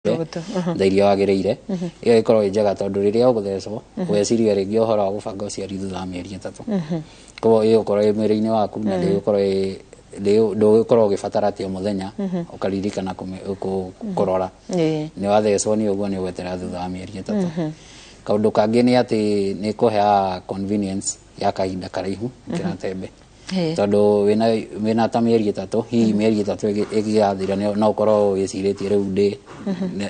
Thaa iria wagĩrĩire. Ĩyo ĩkoragwo ĩ njega tondũ rĩrĩa ũgũthecwo ũgeciria rĩngĩ ũhoro wa gũbanga ũciari thutha wa mĩeri 3. Koguo ĩgũkorwo ĩ mwĩrĩ-inĩ waku na ndĩgũkorwo ĩ ndũgũkorwo ũgĩbatara atĩ o mũthenya ũkaririkana kũrora. Nĩ wathecwo nĩ ũguo, nĩ ũgweterera thutha wa mĩeri 3. Kaũndũ kangĩ nĩ atĩ nĩ kũheaga convenience ya kahinda karaihu gũkĩra tembe, tondũ wĩna ta mĩeri 3, hihi mĩeri 3 ĩgĩgathira no ũkorwo wĩcirĩtie rĩu ndĩ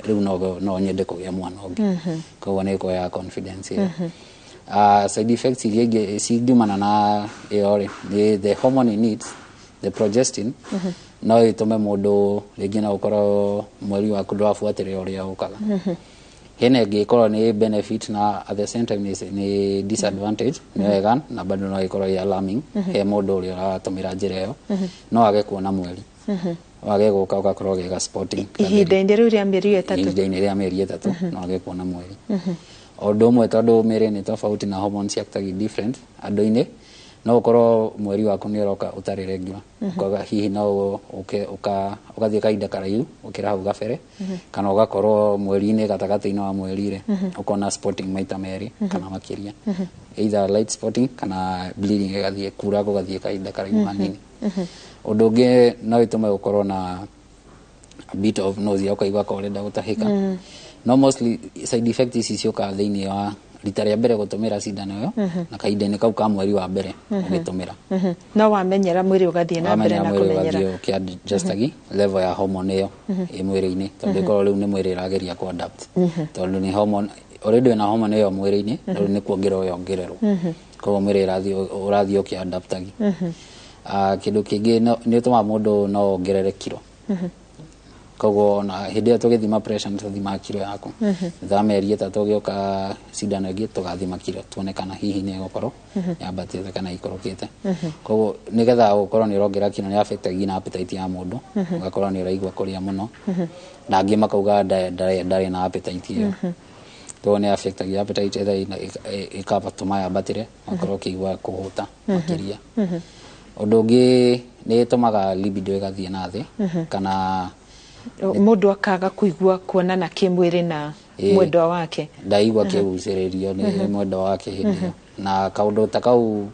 rĩu no nyende kũgĩa mwana ũngĩ. Koguo nĩ ĩkũheaga confidence ĩyo. Side effects iria ingĩ cingiumana na ĩyo rĩ, nĩ the hormone in it, the progestin, no ĩtũme mũndũ rĩngĩ no ũkorwo mweri waku ndũrabuatĩrĩra ũrĩa ũkaga. Hena ĩngĩ ĩkorwo nĩ benefit na at the same time nĩ disadvantage. Nĩ wega na bado no ĩkorwo ĩ alarming he mũndũ ũrĩa ũratũmĩra njĩra ĩyo. No age kuona mweri, wage gũka, ũgakorwo ũgĩka spotting. Ihinda-inĩ rĩu rĩa mĩeri ĩyo 3. Ihinda-inĩ rĩa mĩeri 3 no age kuona mweri. O ũndũ ũmwe, tondũ mĩrĩ nĩ tofauti na hormones ciactagi different andũ-inĩ, no ũkorwo mweri waku nĩ ũroka ũtarĩ regular. Ũkauga hihi no ũke ũgathiĩ kahinda karaihu gũkĩra hau gabere, kana ũgakorwo mweri-inĩ, gatagatĩ-inĩ wa mweri rĩ, ũkona spotting maita merĩ kana makĩria, either light spotting kana bleeding ĩgathiĩ kura gũgathiĩ kahinda karaihu hanini. Ũndũ ũngĩ, no ĩtũme ũkorwo na a bit of nausea, ũkaigua ka ũrenda gũtahĩka. No mostly side effect ici ciũkaga thĩinĩ wa rita rĩa mbere gũtũmĩra cindano ĩyo na kahinda-inĩ kau ka mweri wa mbere ũgĩtũmĩra. No wamenyera, mwĩrĩ ũgathiĩ na mbere Wamenya na mwĩrĩ kũmenyera. Ũgathiĩ ũkĩadjustagi level ya hormone ĩyo ĩ mwĩrĩ-inĩ, tondũ ĩkorwo rĩu nĩ mwĩrĩ ĩrageria kũ adapt, tondũ nĩ hormone already wĩna hormone ĩyo mwĩrĩ-inĩ, rĩu nĩ kuongererwo yongererwo, koguo mwĩrĩ ũrathiĩ ũkĩadaptagi. Kĩndũ kĩngĩ nĩ ũtũmaga mũndũ no ongerere kiro. Koguo ona hĩndĩ ĩyo tũgĩthima pressure nĩ tũthimaga kiro yaku. Thutha wa mĩeri 3 ũgĩũka cindano ĩngĩ, tũgathima kiro tuone kana hihi nĩ ĩgũkorwo yambatĩte kana ĩikũrũkĩte. Koguo nĩgetha ũkorwo nĩ ũrongerera kiro, nĩ affect nginya appetite ya mũndũ, ũgakorwo nĩ ũraigua kũrĩa mũno, na angĩ makauga ndarĩ na appetite ĩyo. Koguo nĩ affectagia appetite, either ĩkabatũma yambatĩre, ũgakorwo ũkĩigua kũhũta makĩria. Ũndũ ũngĩ, nĩ ĩtũmaga libido ĩgathiĩ na thĩ kana Mũndũ akaga kũigua kuonana kĩmwĩrĩ na mwendwa wake. Ndaigua kĩgucĩrĩrio nĩ mwendwa wake hĩndĩ ĩyo. Na kaũndũ ta kau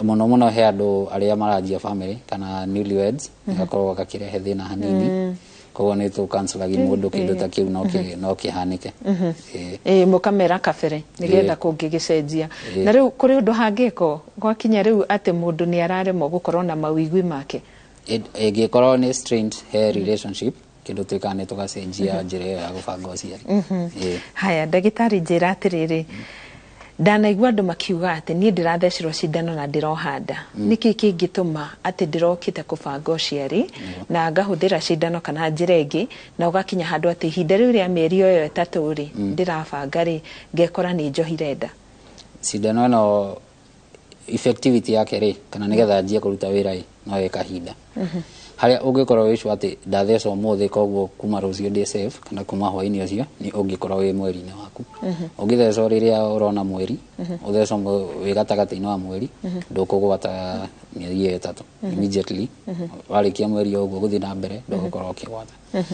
mũno mũno he andũ arĩa maranjia family kana newlyweds gakoragwo gakĩrehe thĩna hanini. Koguo nĩ tũ-counselagi mũndũ kĩndũ ta kĩu no kĩhanĩke. Ĩĩ. Ĩ mũkamera kabere nĩgetha kũngĩgĩcenjia. Na rĩu kũrĩ ũndũ hangĩkwo gwakinya rĩu atĩ mũndũ nĩ araremwo gũkorwo na mawĩigwi make? Ĩngĩkorwo nĩ strained he relationship, kĩndũ twĩkaga nĩ tũgacenjia njĩra ĩyo ya gũbanga ũciari. Ĩĩ. Haya, ndagĩtarĩ, njĩra atĩrĩrĩ, ndanaigua andũ makiuga atĩ niĩ ndĩrathecirwo cindano na ndĩroha nda. Nĩkĩ kĩngĩtũma atĩ ndĩrokĩte kũbanga ũciari na ngahũthĩra cindano kana njĩra ĩngĩ, na ũgakinya handũ atĩ ihinda rĩu rĩa mĩeri ĩyo 3 rĩ ndĩrabanga rĩ, ngekora nĩ njohire nda? Cindano ĩno effectivity yake rĩ, kana nĩgetha anjie kũruta wĩra ĩ, no ĩ kahinda harĩa ũngĩkorwo wĩ sure atĩ ndathecwo ũmũthĩ, koguo kuma rũciũ ndĩ safe, kana kuma hwainĩ ũcio nĩ ũngĩkorwo wĩ mweri-inĩ waku. Ũngĩthecwo rĩrĩa ũrona mweri, ũthecwo wĩ gatagatĩ-inĩ wa mweri, ndũkũgwata mĩeri ĩyo 3 immediately. Warĩkia mweri o ũguo gũthiĩ na mbere, ndũgũkorwo ũkĩgwata.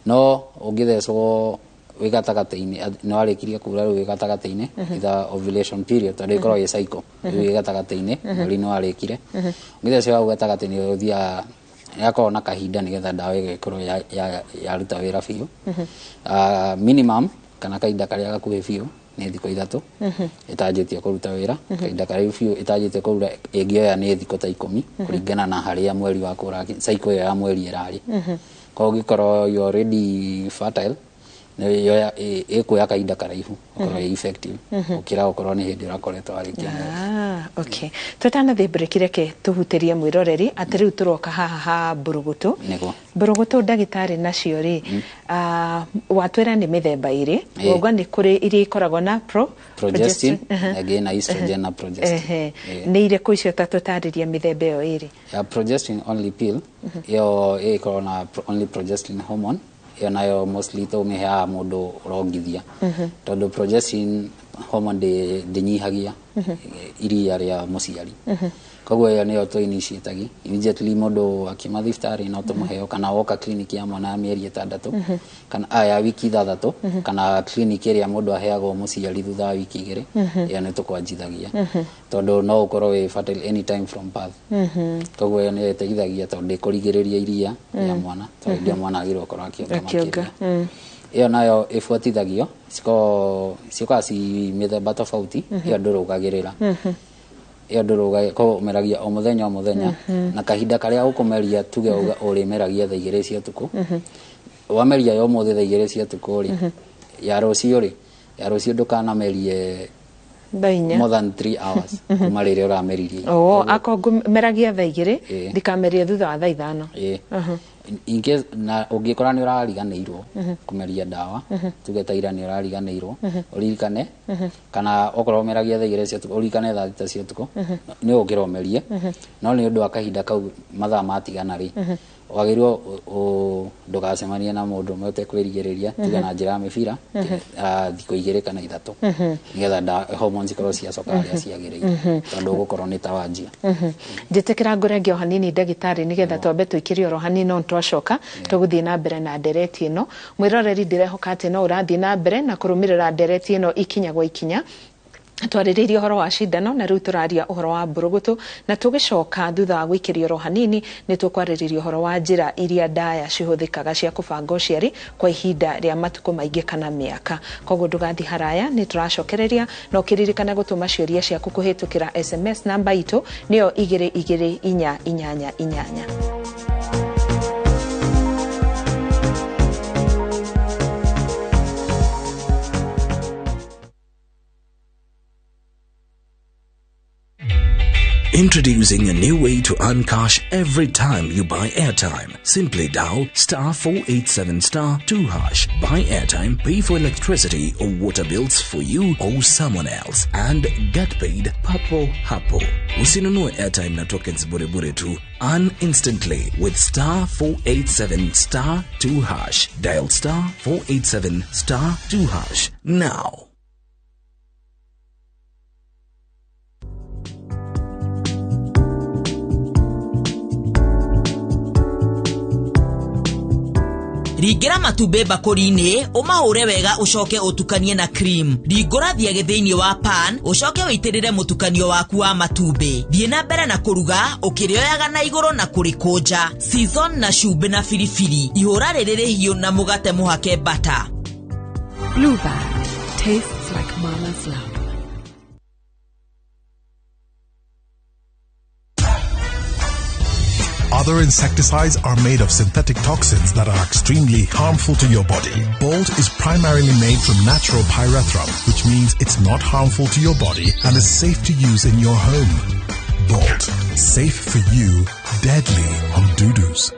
No ũngĩthecwo wĩ gatagatĩ-inĩ, nĩ warĩkirie kura, rĩu wĩ gatagatĩ-inĩ, either ovulation period, tondũ ĩkoragwo ĩ cycle, rĩu wĩ gatagatĩ-inĩ mweri nĩ warĩkire, ũngĩthecwo hau gatagatĩ-inĩ, ũthiaga yakorwo na kahinda nĩgetha ndawa ĩgĩkorwo yaruta wĩra biũ. Minimum kana kahinda karĩa gakuhĩ biũ nĩ thikũ 3 ĩtanjĩtie kũruta wĩra. Kahinda karaihu biũ ĩtanjĩtie kũruta ĩngĩoya nĩ thikũ ta 10, kũringana na harĩa mweri waku cycle ĩyo ya mweri ĩrarĩ. Koguo ũngĩkorwo you already fertile, nĩ ĩkuoya kahinda karaihu ũkorwo ĩ effective gũkĩra gũkorwo nĩ hĩndĩ ũrakoretwo warĩkia mweri. Ah, okay. Tũtanathiĩ break, reke tũhutĩrie mwĩroreri atĩ rĩu tũroka haha ha mbũrũgũtũ. Nĩguo. Mbũrũgũtũ, ndagĩtarĩ, nacio rĩ, watwĩra nĩ mĩthemba ĩrĩ. Wauga nĩ kũrĩ iria ikoragwo na pro Progestin na ĩngĩ na estrogen na progestin. Nĩ irĩkũ icio? Ta tũtarĩrie mĩthemba ĩyo ĩrĩ. Ya progestin only pill, ĩyo ĩkoragwo na only progestin hormone. Ĩyo nayo mostly tũmĩheaga mũndũ ũrongithia, tondũ progestin Hormone ndĩnyihagia iria rĩa mũciari. Koguo ĩyo nĩyo tũ initiatagi immediately mũndũ akiuma thibitarĩ, no tũmũheo, kana woka clinic ya mwana ya mĩeri 6 kana ya wiki 6, kana clinic ĩrĩa mũndũ aheagwo mũciari thutha wa wiki 2, ĩyo nĩ tũkwanjithagia, tondũ no ũkorwo wĩ fertile anytime from birth. Koguo ĩyo nĩyo ĩteithagia, tondũ ndĩkũrigĩrĩria iria rĩa mwana, tondũ hĩndĩ ĩyo mwana agĩrĩirwo gũkorwo akĩonga. Akĩonga. Makĩria ĩyo nayo ĩbuatithagio, cikoragwo ci mĩthemba tofauti. Ĩyo ndũrũgagĩrĩra, ĩyo ndũrũgagĩrĩra, koguo ũmeragia o mũthenya o mũthenya, na kahinda karĩa ũkũmeria, tuge ũrĩmeragia thaa 2 cia ũtukũ. Wameria ya ũmũthĩ thaa 2 cia ũtukũ rĩ, ya rũciũ rĩ, ya rũciũ ndũkanamerie thaa 4. more than 3 hours kuma rĩrĩa ũrameririe. O akorwo ngũmeragia thaa 2, Ĩĩ. ndikamerie thutha wa thaa 5. Ĩĩ. In case na ũngĩkora nĩ ũrariganĩirwo kũmeria ndawa, tuge ta ira nĩ ũrariganĩirwo, ũririkane, kana okorwo ũmeragia thaa 2 cia ũtukũ, ũririkane thaa 6 cia ũtukũ nĩ ũkĩra ũmerie. No nĩ ũndũ wa kahinda kau mathaa matigana rĩ, wagĩrĩirwo ndũgacemanie na mũndũ ũmwe ũtekwĩrigĩrĩria, tuge na njĩra ya mĩbira, thikũ 2 kana 3, nĩgetha hormones ikorwo ciacoka harĩa ciagĩrĩire, tondũ ũgũkorwo nĩ ta wanjia. Njĩtĩkĩra ngũrenge o hanini, ndagĩtarĩ, nĩgetha twambe tũikĩrie oro hanini, no twacoka tũgũthiĩ na mbere na ndereti ĩno. Mwĩroreri, ndĩrehoka atĩ no ũrathiĩ na mbere na kũrũmĩrĩra ndereti ĩno ikinya gwa ikinya. Twarĩrĩirie ũhoro wa cindano, na rĩu tũraria ũhoro wa mbũrũgũtũ, na tũgĩcoka thutha wa gũikĩrio oro hanini nĩ tũkwarĩrĩria ũhoro wa njĩra iria ndaya cihũthĩkaga cia kũbanga ũciari kwa ihinda rĩa matukũ maingĩ kana mĩaka. Koguo ndũgathiĩ haraya, nĩ tũracokereria, na ũkĩririkana gũtũma ciũria ciaku kũhĩtũkĩra SMS, namba itũ nĩyo 22488. Introducing a new way to earn cash every time you buy airtime. Simply dial star 487 star 2 hash. Buy airtime, pay for electricity or water bills for you or someone else, and get paid papo hapo. Usinunue airtime na tokens bure bure tu. Earn instantly with star 487 star 2 hash. Dial star 487 star 2 hash now. Ringĩra matumbĩ mbakũri-inĩ, ũmahũre wega, ũcoke ũtukanie na cream. Ringũra thiagĩ thĩinĩ wa pan, ũcoke ũitĩrĩre mũtukanio waku wa matumbĩ. Thiĩ na mbere na kũruga ũkĩrĩoyaga na igũrũ na kũrĩkũnja. Season na cumbĩ na biribiri. Ihũra rĩrĩ rĩhiũ na mũgate mũhake butter. Blue Band tastes like mama's love. Other insecticides are made of synthetic toxins that are extremely harmful to your body. Bolt is primarily made from natural pyrethrum, which means it's not harmful to your body and is safe to use in your home. Bolt, safe for you, deadly on dudus.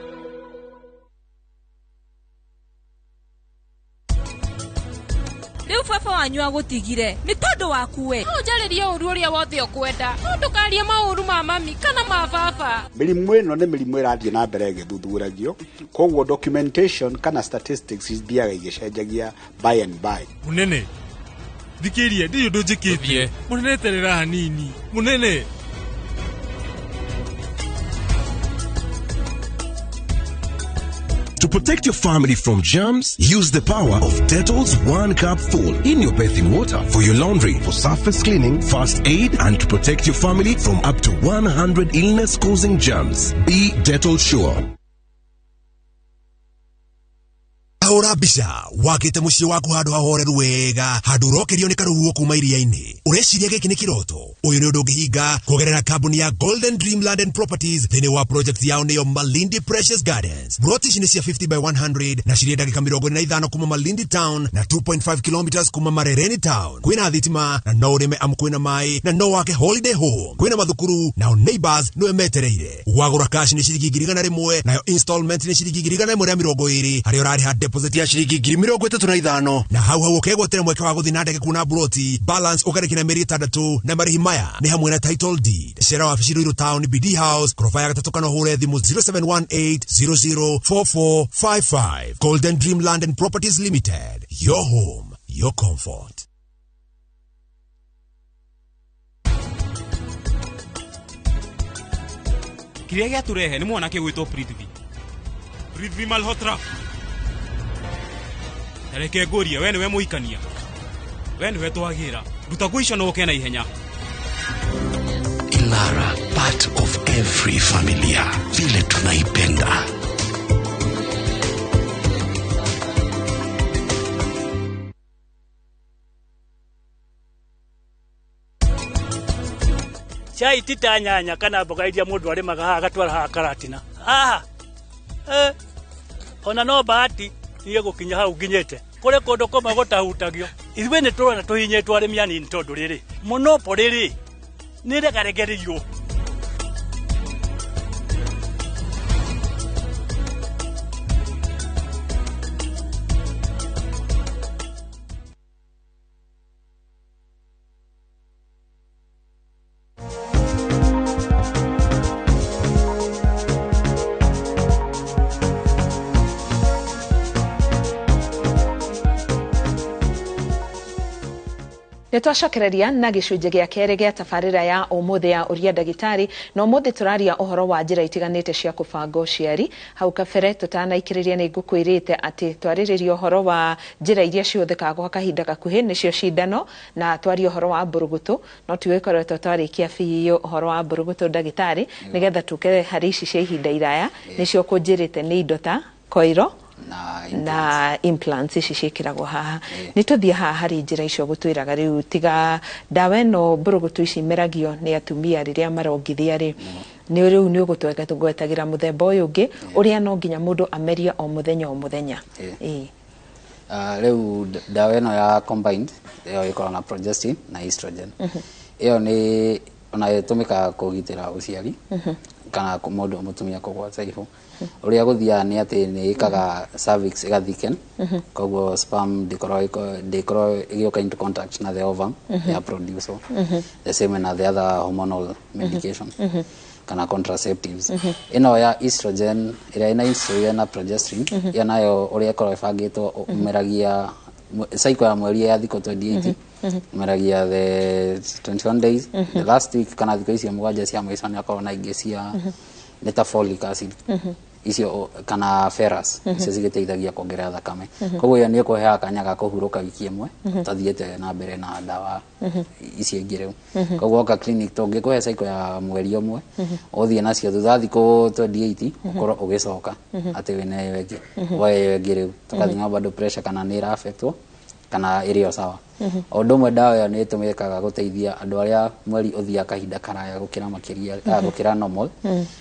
Rĩu baba wanyu agũtigire nĩ tondũ waku we. No njarĩrie ũru ũrĩa wothe ũkwenda, no ndũkarie maũru ma mami kana ma baba. Mĩrimũ ĩno nĩ mĩrimũ ĩrathiĩ na mbere ĩgĩthuthuragio, koguo documentation kana statistics ithiaga igĩcenjagia by and by. Munene, thikĩria, ndirĩ ũndũ njĩkĩtie. Mũnene, eterera hanini, mũnene. To protect your family from germs, use the power of Dettol's One Cup Full in your bathing water for your laundry, for surface cleaning, first aid, and to protect your family from up to 100 illness-causing germs. Be Dettol sure. Hũra mbica wakĩte mũciĩ waku handũ hahoreru wega, handũ ũrokerio nĩ karũhuho kuma iria-inĩ. Ũreciria gĩkĩ nĩ kĩroto? Ũyũ nĩ ũndũ ũngĩhinga kũgerera kambuni ya Golden Dreamland and Properties thĩinĩ wa project yao, nĩyo Malindi Precious Gardens. Broti ici nĩ cia 50 by 100 na cirĩ ndagĩka 45 kuma Malindi Town na 2.5 kilometers kuma Marereni Town. Kwĩna thitima na no ũrĩme amu kwĩna maĩ, na no wake holiday home. Kwĩna mathukuru, nao neighbors nĩwe metereire. Wagũra cash nĩ ciringi 100,000, nayo installment nĩ ciringi 120,000, harĩa ũrarĩha deposit ya ciringi 35,000, na hau hau ũkegwatĩra mweke wa gũthiĩ na ndege kuona buroti. Balance ũkarĩki na mĩeri 6, na marĩhi maya nĩ hamwe na title deed. Cera wabici Ruiru Town, BD House, koroba ya gatatũ, kana ũhũre thimũ 0718004455. Golden Dreamland and Properties Limited, your home, your comfort. Kĩrĩa gĩatũrehe nĩ mwanake gwĩtwo Prithvi. Prithvi Malhotra. Ta reke ngũrie, we nĩwe mũhikania? We nĩwe twagĩra. Ruta nguo icio na ũke na ihenya. Ilara, part of every familia. Vile tunaipenda. Cai ti ta nyanya kana mboga iria mũndũ arĩmaga haha agatwara haha karatina haha eh, ona no bahati niĩ gũkinya hau nginyĩte kũrĩ kũndũ kũmwe gũtahutagio. Ithuĩ nĩ tũrona tũhinyĩtwo arĩmi anini tondũ rĩrĩ monopoly rĩ nĩ regaregerio. Nĩ twacokereria na gĩcunjĩ gĩa kerĩ gĩa tabarĩra ya ũmũthĩ ya ũria ndagĩtarĩ, na ũmũthĩ tũraria ũhoro wa njĩra itiganĩte cia kũbanga ũciari. Hau kabere tũtanaikĩrĩria nĩ ngũkwĩrĩte atĩ twarĩrĩria ũhoro wa njĩra iria cihũthĩkaga gwa kahinda gakuhĩ, nĩcio cindano, na twaria ũhoro wa mbũrũgũtũ, no tigũkoretwo twarĩkia biũ ũhoro wa mbũrũgũtũ ndagĩtarĩ, nĩgetha tũke harĩ ici cia ihinda iraya, nĩcio kũnjĩrĩte nĩ indo ta koiro na implants ici ciĩkĩragwo haha. Nĩ tũthiĩ haha harĩ njĩra icio gũtwĩraga rĩu tiga ndawa ĩno mbũrũgũtũ ici imeragio nĩ atumia rĩrĩa marongithia rĩ, nĩ rĩu nĩ ũgũtwetagĩra mũthemba ũyũ ũngĩ ũrĩa no nginya mũndũ amerie o mũthenya o mũthenya. Ĩĩ. Rĩu ndawa ĩno ya combined ĩyo ĩkoragwo na progestin na estrogen. Ĩyo nĩ ona ĩtũmĩkaga kũgitĩra ũciari kana mũndũ mũtumia kũgwata ihu. Ũrĩa gũthiaga nĩ atĩ nĩ ĩkaga cervix ĩgathiken, koguo sperm ndĩkorwo ĩgĩũka into contact na the ovum ya produce. The same na the other hormonal medication kana contraceptives. Ĩno ya estrogen ĩrĩa ĩna estrogen na progestin, ĩyo nayo ũrĩa ĩkoragwo ĩbangĩtwo ũmeragia cycle ya mweri ya thikũ 28, ũmeragia the 21 days, the last week kana thikũ icio mũgwanja cia mũico nĩ akorwo na ingĩ cia nĩ ta folic acid icio kana ferrous, icio cigĩteithagia kuongerera thakame. Koguo ĩyo nĩ ĩkũheaga kanya ga kũhurũka wiki ĩmwe ũtathiĩte na mbere na ndawa icio ingĩ rĩu. Koguo woka clinic tũngĩkũhe cycle ya mweri ũmwe ũthiĩ nacio, thutha wa thikũ 28 ũkorwo ũgĩcoka atĩ wĩna ĩyo ĩngĩ, woe ĩyo ĩngĩ rĩu tũkathima bado pressure kana nĩ ĩra-affectwo kana ĩrĩ o sawa. O ũndũ ũmwe ndawa ĩyo nĩ ĩtũmĩkaga gũteithia andũ arĩa mweri ũthiaga kahinda karaya gũkĩra makĩria gũkĩra normal.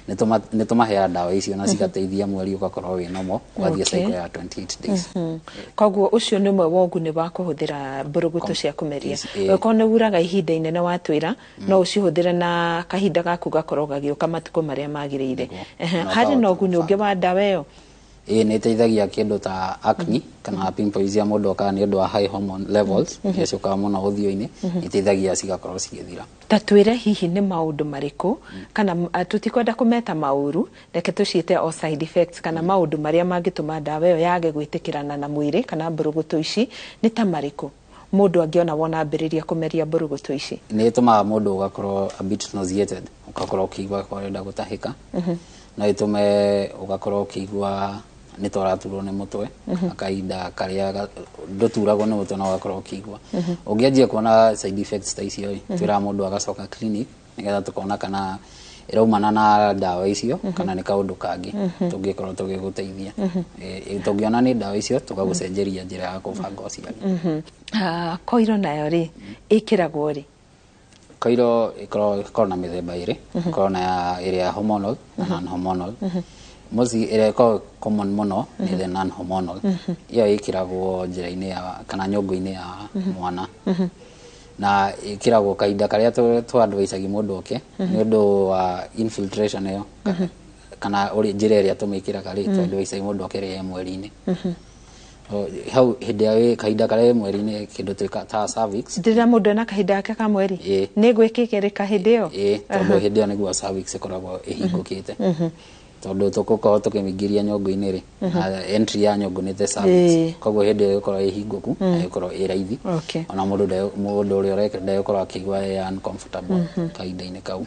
Nĩ tũmaheaga ndawa icio na cigateithia mweri ũgakorwo wĩ normal ũgathiĩ cycle ya 28 days. Koguo ũcio nĩ ũmwe wa ũguni wa kũhũthĩra mbũrũgũtũ cia kũmeria. Okorwo nĩ uraga ihinda inene watwĩra, no ũcihũthĩre na kahinda gaku gakorwo gagĩũka matukũ marĩa magĩrĩire. Harĩ na ũguni ũngĩ wa ndawa ĩyo? Ĩĩ, nĩ ĩteithagia kĩndũ ta acne kana pimples iria mũndũ okaga nĩ ũndũ wa high hormone levels iria ciũkaga mũno ũthiũ-inĩ, iteithagia cigakorwo cigĩthira. Ta twĩre hihi nĩ maũndũ marĩkũ, kana tũtikwenda kũmeta maũru, reke tũciĩte o side effects, kana maũndũ marĩa mangĩtũma ndawa ĩyo yage gwĩtĩkĩrana na mwĩrĩ kana mbũrũgũtũ ici nĩ ta marĩkũ mũndũ angĩona wona ambĩrĩria kũmeria mbũrũgũtũ ici? Nĩ ĩtũmaga mũndũ ũgakorwo a bit nauseated, ũgakorwo ũkĩigua ũrenda gũtahĩka. No ĩtũme ũgakorwo ũkĩigua nĩ ta ũraturwo nĩ mũtwe kahinda karĩa ndũturagwo nĩ mũtwe, no ũgakorwo ũkĩigua. Ũngĩanjia kuona side effects ta icio rĩ, twĩraga mũndũ agacoka clinic nĩgetha tũkona kana ĩraumana na ndawa icio kana nĩ kaũndũ kangĩ tũngĩkorwo tũgĩgũteithia. Tũngĩona nĩ ndawa icio tũgagũcenjeria njĩra ya kũbanga ũciari. Koiro nayo rĩ ĩkĩragwo rĩ? Koiro ĩkoragwo na mĩthemba ĩrĩ, ĩkoragwo na ĩrĩa hormonal na non hormonal. Mostly ĩrĩa ĩkoragwo common mũno nĩ the non hormonal. Ĩyo ĩkĩragwo njĩra-inĩ ya kana nyũngũ-inĩ ya mwana, na ĩkĩragwo kahinda karĩa tũ-advisagia mũndũ oke nĩ ũndũ wa infiltration ĩyo kana njĩra ĩrĩa tũmĩkĩraga rĩ, tũ-advisagia mũndũ oke rĩrĩa e mweri-inĩ. Hau hĩndĩ ĩrĩa kahinda karĩa wĩ mweri-inĩ kĩndũ twĩka ta cervix. Rĩrĩa mũndũ ena kahinda gake ka mweri nĩ gwĩkĩkĩrĩka hĩndĩ ĩyo? Ĩĩ, tondũ hĩndĩ ĩyo nĩguo cervix ĩkoragwo ĩhingũkĩte, tondũ tũgũkorwo tũkĩmĩingĩria nyũngũ-inĩ rĩ, na entry ya nyũngũ nĩ the cervix, koguo hĩndĩ ĩyo ĩgũkorwo ĩhingũku na ĩgũkorwo ĩ raithi, ona mũndũ ũrĩa ũreka ndegũkorwo akĩigua e uncomfortable kahinda-inĩ kau.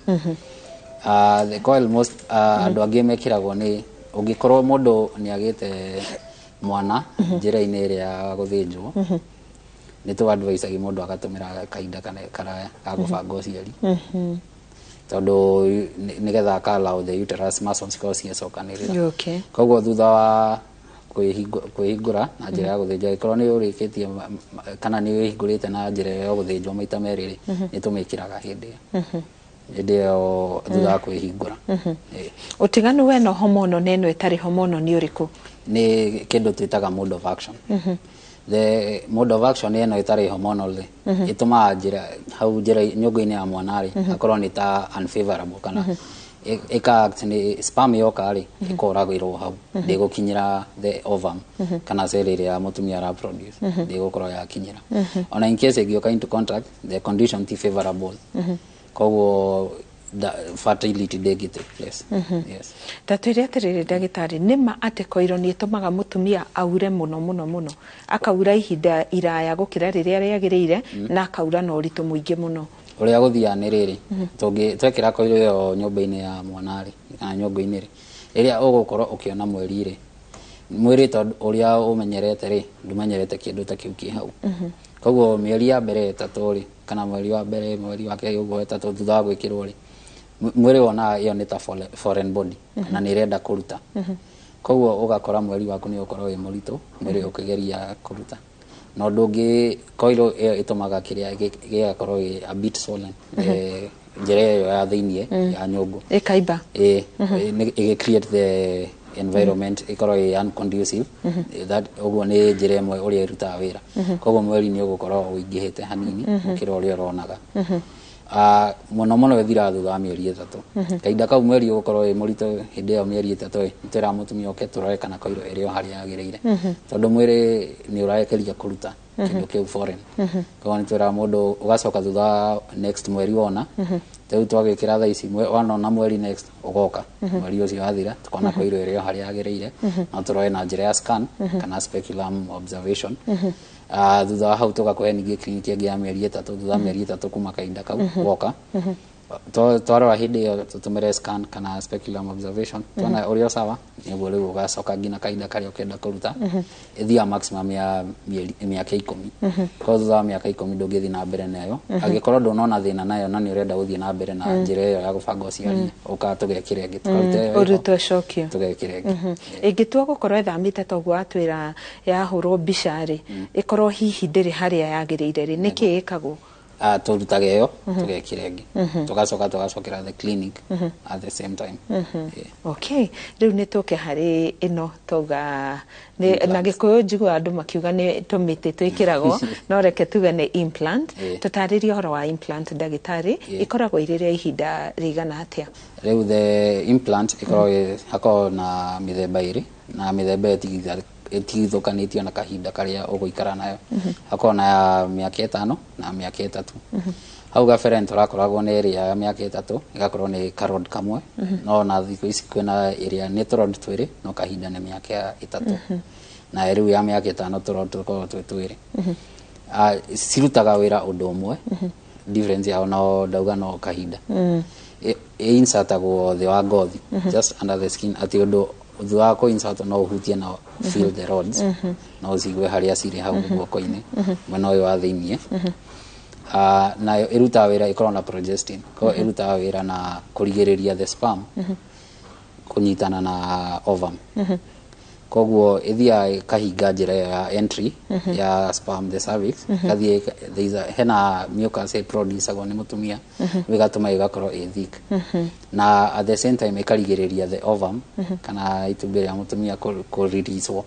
The coil most andũ angĩ mekĩragwo nĩ ũngĩkorwo mũndũ nĩ agĩte mwana njĩra-inĩ ĩrĩa ya gũthĩnjwo, nĩ tũ advice mũndũ agatũmĩra kahinda kana karaya ga gũbanga ũciari, tondũ nĩgetha aka allow the uterus muscles cikorwo cigĩcokanĩrĩra. Koguo thutha wa kwĩhingũra na njĩra ya gũthĩnjwo, angĩkorwo nĩ ũrĩkĩtie kana nĩ wĩhingũrĩte na njĩra ya gũthĩnjwo maita merĩ rĩ, nĩ tũmĩkĩraga hĩndĩ ĩyo, hĩndĩ ĩyo thutha wa kwĩhingũra. Ĩĩ. Ũtiganu wena hormonal na ĩno ĩtarĩ hormonal nĩ ũrĩkũ? Nĩ kĩndũ twĩtaga mode of action. The mode of action ĩno ĩtarĩ hormonal rĩ, ĩtũmaga njĩra hau njĩra nyũngũ-inĩ ya mwana rĩ akorwo nĩ ta unfavorable, kana ĩka act nĩ sperm yoka rĩ ĩkoragĩrwo hau, ndĩgũkinyĩra the ovum kana cell ĩrĩa ya mũtumia ara produce, ndĩgũkorwo yakinyĩra. Ona in case ĩngĩũka into contact, the condition ti favorable, koguo fertility ndĩngĩ take place, yes. Ta twĩre atĩrĩrĩ, ndagĩtarĩ, nĩ ma atĩ koiro nĩ ĩtũmaga mũtumia aure mũno mũno mũno, akaura ihinda iraya gũkĩra rĩrĩa rĩagĩrĩire, na akaura na ũritũ mũingĩ mũno? Ũrĩa gũthiaga nĩ rĩrĩ, tũngĩ twekĩra koiro ĩyo nyũmba-inĩ ya mwana rĩ, kana nyũngũ-inĩ rĩ, rĩrĩa ũgũkorwo ũkĩona mweri rĩ, mwĩrĩ tondũ ũrĩa ũmenyerete rĩ, ndũmenyerete kĩndũ ta kĩu kĩ hau. Koguo mĩeri ya mbere 3 rĩ, kana mweri wa mbere, mweri wa kerĩ ũguo 3 thutha wa gwĩkĩrwo rĩ, mwĩrĩ wonaga ĩyo nĩ ta foreign body na nĩ ĩrenda kũruta. Koguo ũgakora mweri waku nĩ ũgũkorwo wĩ mũritũ, mwĩrĩ ũkĩgeria kũruta. Na ũndũ ũngĩ, coil ĩyo ĩtũmaga kĩrĩa gĩgakorwo gĩ a bit swollen, njĩra ĩyo ya thĩiniĩ ya nyũngũ. Ĩkaimba. Ĩ ĩgĩ create the environment ĩkorwo ĩ unconducive. That ũguo nĩ njĩra ĩmwe ũrĩa ĩrutaga wĩra. Koguo mweri nĩ ũgũkorwo ũingĩhĩte hanini gũkĩra ũrĩa ũronaga. Mũno mũno ĩthiraga thutha wa mĩeri 3. Kahinda kau mweri ũgũkorwo wĩ mũritũ hĩndĩ ĩyo mĩeri 3 ĩ, nĩtwĩraga mũtumia oke tũrore kana koiro ĩrĩ o harĩa yagĩrĩire, tondũ mwĩrĩ nĩ ũrageria kũruta kĩndũ kĩu foreign. Koguo nĩtwĩraga mũndũ ũgacoka thutha wa next mweri wona, rĩu twagĩkĩra thaa ici wanona mweri next ũgoka, mweri ũcio wathira tukona koiro ĩrĩ o harĩa yagĩrĩire, no tũrore na njĩra ya scan kana speculum observation. Thutha wa hau tũgakũhe ningĩ clinic ĩngĩ ya mĩeri 3, thutha wa mĩeri 3 kuma kahinda kau woka. Twarora hĩndĩ ĩyo tũtũmĩre scan kana speculum observation, tuona ũrĩa sawa, nĩguo rĩu ũgacoka nginya kahinda karĩa ũkenda kũruta. Ĩthiaga maximum ya mĩaka 10. Koguo thutha wa mĩaka 10 ndũngĩthiĩ na mbere nayo. Angĩkorwo ndũnona thĩna nayo na nĩ ũrenda gũthiĩ na mbere na njĩra ĩyo ya gũbanga ũciari, ũka tũgekĩra ĩngĩ, tũkaruta ĩyo ĩho, ũrute ũcokio, tũgekĩra ĩngĩ. Ĩngĩtua gũkorwo ĩthamĩte toguo watwĩra yahũrwo mbica rĩ, ĩkorwo hihi ndĩrĩ harĩa yagĩrĩire rĩ, nĩkĩ ĩkagwo? Tũrutaga ĩyo, tũgekĩra ĩngĩ, tũgacoka tũgacokera the clinic at the same time. Yeah. Okay, rĩu nĩ tũke harĩ ĩno tauga na Gĩkũyũ njiguaga andũ makiuga nĩ tũmĩtĩ twĩkĩragwo, no reke tuge nĩ implant. Tũtarĩrie ũhoro wa implant, ndagĩtarĩ. Ĩkoragwo ĩrĩ rĩa ihinda rĩigana atĩa? Rĩu the implant ĩkoragwo hakoragwo na mĩthemba ĩrĩ, na mĩthemba ĩyo ĩtigithũkanĩtio na kahinda karĩa ũgũikara nayo. Hakoragwo na ya mĩaka 5 na mĩaka 3. Hau gabere nĩtũrakoragwo na ĩrĩa ya mĩaka 3, ĩgakorwo nĩ karod kamwe, no na thikũ ici kwĩna ĩrĩa nĩ tũrod twĩrĩ, no kahinda nĩ mĩaka 3. Na rĩu ya mĩaka 5 tũrod tũkoragwo twĩ twĩrĩ. Cirutaga wĩra ũndũ ũmwe, difference yao no ndauga no kahinda. Ĩ-insertagwo thĩ wa ngothi, just under the skin, atĩ ũndũ thutha wa kũ-insert no ũhutie na feel the rods, no ũcigue harĩa cirĩ hau guoko-inĩ mwena ũyũ wa thĩiniĩ. Nayo ĩrutaga wĩra, ĩkoragwo na progestin, koguo ĩrutaga wĩra na kũrigĩrĩria the sperm kũnyitana na ovum. Koguo ĩthiaga ĩkahinga njĩra ĩyo ya entry ya sperm the cervix, ĩgathiĩ there is a, hena mucus ĩproducagwo nĩ mũtumia, ĩgatũma ĩgakorwo ĩ thick, na at the same time ĩkarigĩrĩria the ovum kana itumbĩ rĩa mũtumia kũ-releasewo.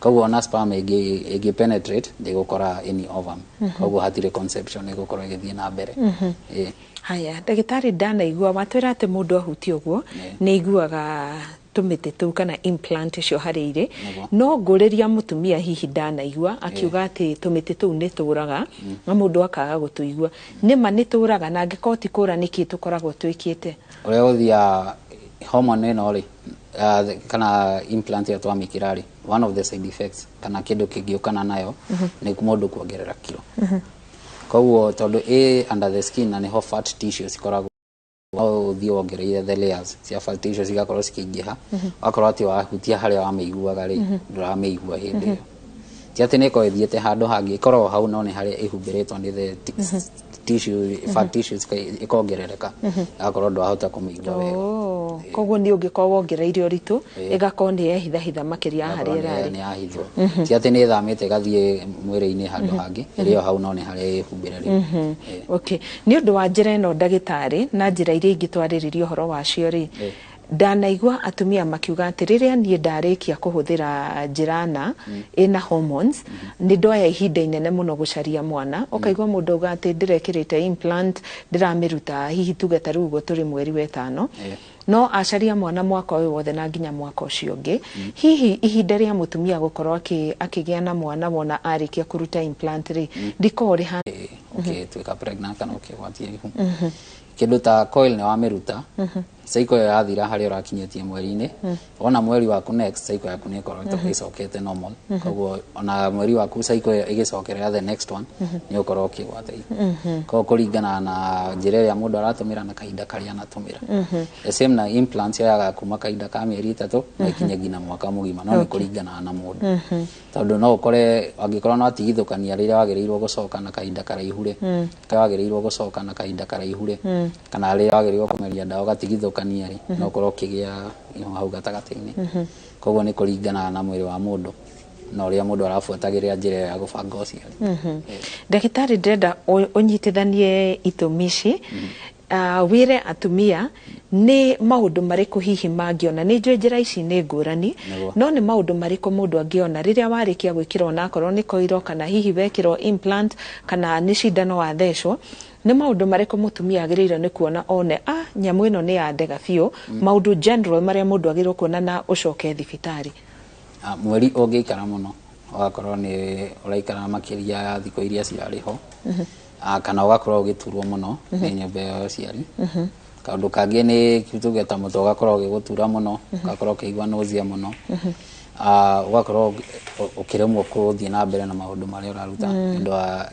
Koguo ona sperm ĩngĩ penetrate ndĩgũkora any ovum, koguo hatirĩ conception ĩgũkorwo ĩgĩthiĩ na mbere. Ĩĩ. Haya, ndagĩtarĩ, ndanaigua watwĩra atĩ mũndũ ahutia ũguo nĩ aiguaga tũmĩtĩ tũu kana implant icio harĩa irĩ. No ngũrĩria mũtumia hihi ndanaigua akiuga atĩ tũmĩtĩ tũu nĩ tũraga na mũndũ akaga gũtũigua. Nĩma nĩ tũraga? Na angĩkorwo ti kũra, nĩkĩ tũkoragwo twĩkĩte? Ũrĩa gũthiaga, hormone ĩno rĩ, kana implant ĩyo twamĩkĩra rĩ, one of the side effects kana kĩndũ kĩngĩũkana nayo nĩ mũndũ kuongerera kiro. Koguo tondũ ĩ under the skin na nĩho fat tissues cikoragwo, no ũthiĩ ũgĩthiĩ wongereire the layers cia fat tissue cigakorwo cikĩingĩha, wakorwo atĩ wahutia harĩa wamĩiguaga rĩ, ndũramĩigua hĩndĩ ĩyo. Ti atĩ nĩ ĩkorwo ĩthiĩte handũ hangĩ, ĩkoragwo hau, no nĩ harĩa ĩhumbĩrĩtwo nĩ the tissue, fat tissues, ĩkongerereka, ĩgakorwo ndwahota kũmĩigua wega. Oh, koguo nĩ ũngĩkorwo wongereire ũritũ, ĩgakorwo nĩ yehithahitha makĩria ya harĩa Ĩgakorwo ĩrarĩ. Nĩ yahithwo. Ti atĩ nĩ ĩthamĩte ĩgathiĩ mwĩrĩ-inĩ handũ hangĩ, ĩrĩ o hau, no nĩ harĩa ĩhumbĩre rĩu. Okay, nĩ ũndũ wa njĩra ĩno, ndagĩtarĩ, na njĩra iria ingĩ twarĩrĩria ũhoro wacio rĩ, ndanaigua atumia makiuga atĩ rĩrĩa niĩ ndarĩkia kũhũthĩra njĩra na ĩna hormones, nĩ ndoya ihinda inene mũno gũcaria mwana. Ũkaigua mũndũ auga atĩ ndĩrekĩrĩte implant, ndĩramĩruta hihi tuge ta rĩu ũguo tũrĩ mweri wa ĩtano, no acaria mwana mwaka ũyũ wothe na nginya mwaka ũcio ũngĩ. Hihi ihinda rĩa mũtumia gũkorwo akĩgĩa na mwana wona arĩkia kũruta implant rĩ, rĩkoragwo rĩhana? Ũgĩtuĩka pregnant kana ũkĩgwatia ihu, kĩndũ ta coil nĩ wamĩruta, cycle ĩyo yathira harĩa ũrakinyĩtie mweri-inĩ, wona mweri waku next, cycle yaku nĩ ĩkoretwo ĩcokete normal. Koguo ona mweri waku cycle ĩyo ĩgĩcokerera the next one, nĩ ũkorwo ũkĩgwata ihu. Koguo kũringana na njĩra ĩrĩa mũndũ aratũmĩra na kahinda karĩa anatũmĩra. The same na implants, yoyaga kuma kahinda ka mĩeri 3 no ikinye nginya mwaka mũgima, no nĩ kũringana na mũndũ, tondũ no ũkore angĩkorwo no atigithũkania rĩrĩa wagĩrĩirwo gũcoka na kahinda karaihu rĩ, rĩrĩa wagĩrĩirwo gũcoka na kahinda karaihu rĩ, kana rĩrĩa wagĩrĩirwo kũmeria ndawa ũgatigithũkania rĩ, no ũkorwo ũkĩgĩa ihu hau gatagatĩ-inĩ. Koguo nĩ kũringana na mwĩrĩ wa mũndũ na ũrĩa mũndũ arabuatagĩrĩra njĩra ĩyo ya gũbanga ũciari. Ndagĩtarĩ, ndĩrenda ũnyitithanie itũmi ici, wĩre atumia nĩ maũndũ marĩkũ hihi mangĩona. Nĩ njũĩ njĩra ici nĩ ngũrani, no nĩ maũndũ marĩkũ mũndũ angĩona rĩrĩa warĩkia gwĩkĩrwo, onakorwo nĩ koiro, kana hihi wekĩrwo implant, kana nĩ cindano wathecwo, nĩ maũndũ marĩkũ mũtumia agĩrĩire nĩ kuona one a nyamũ ĩno nĩ ya ndega biũ? Maũndũ general marĩa mũndũ agĩrĩirwo kuona na ũcoke thibitarĩ. Mweri ũngĩikara mũno, ũgakorwo nĩ ũraikara makĩria ya thikũ iria cirarĩ ho, kana ũgakorwo ũgĩturwo mũno nĩ nyũmba ĩyo ya ũciari. Kaũndũ kangĩ nĩ tuge ta mũtwe ũgakorwo ũgĩgũtura mũno, ũgakorwo ũkĩigua nausea mũno, ũgakorwo ũkĩremwo gũthiĩ na mbere na maũndũ marĩa ũraruta nĩ ũndũ wa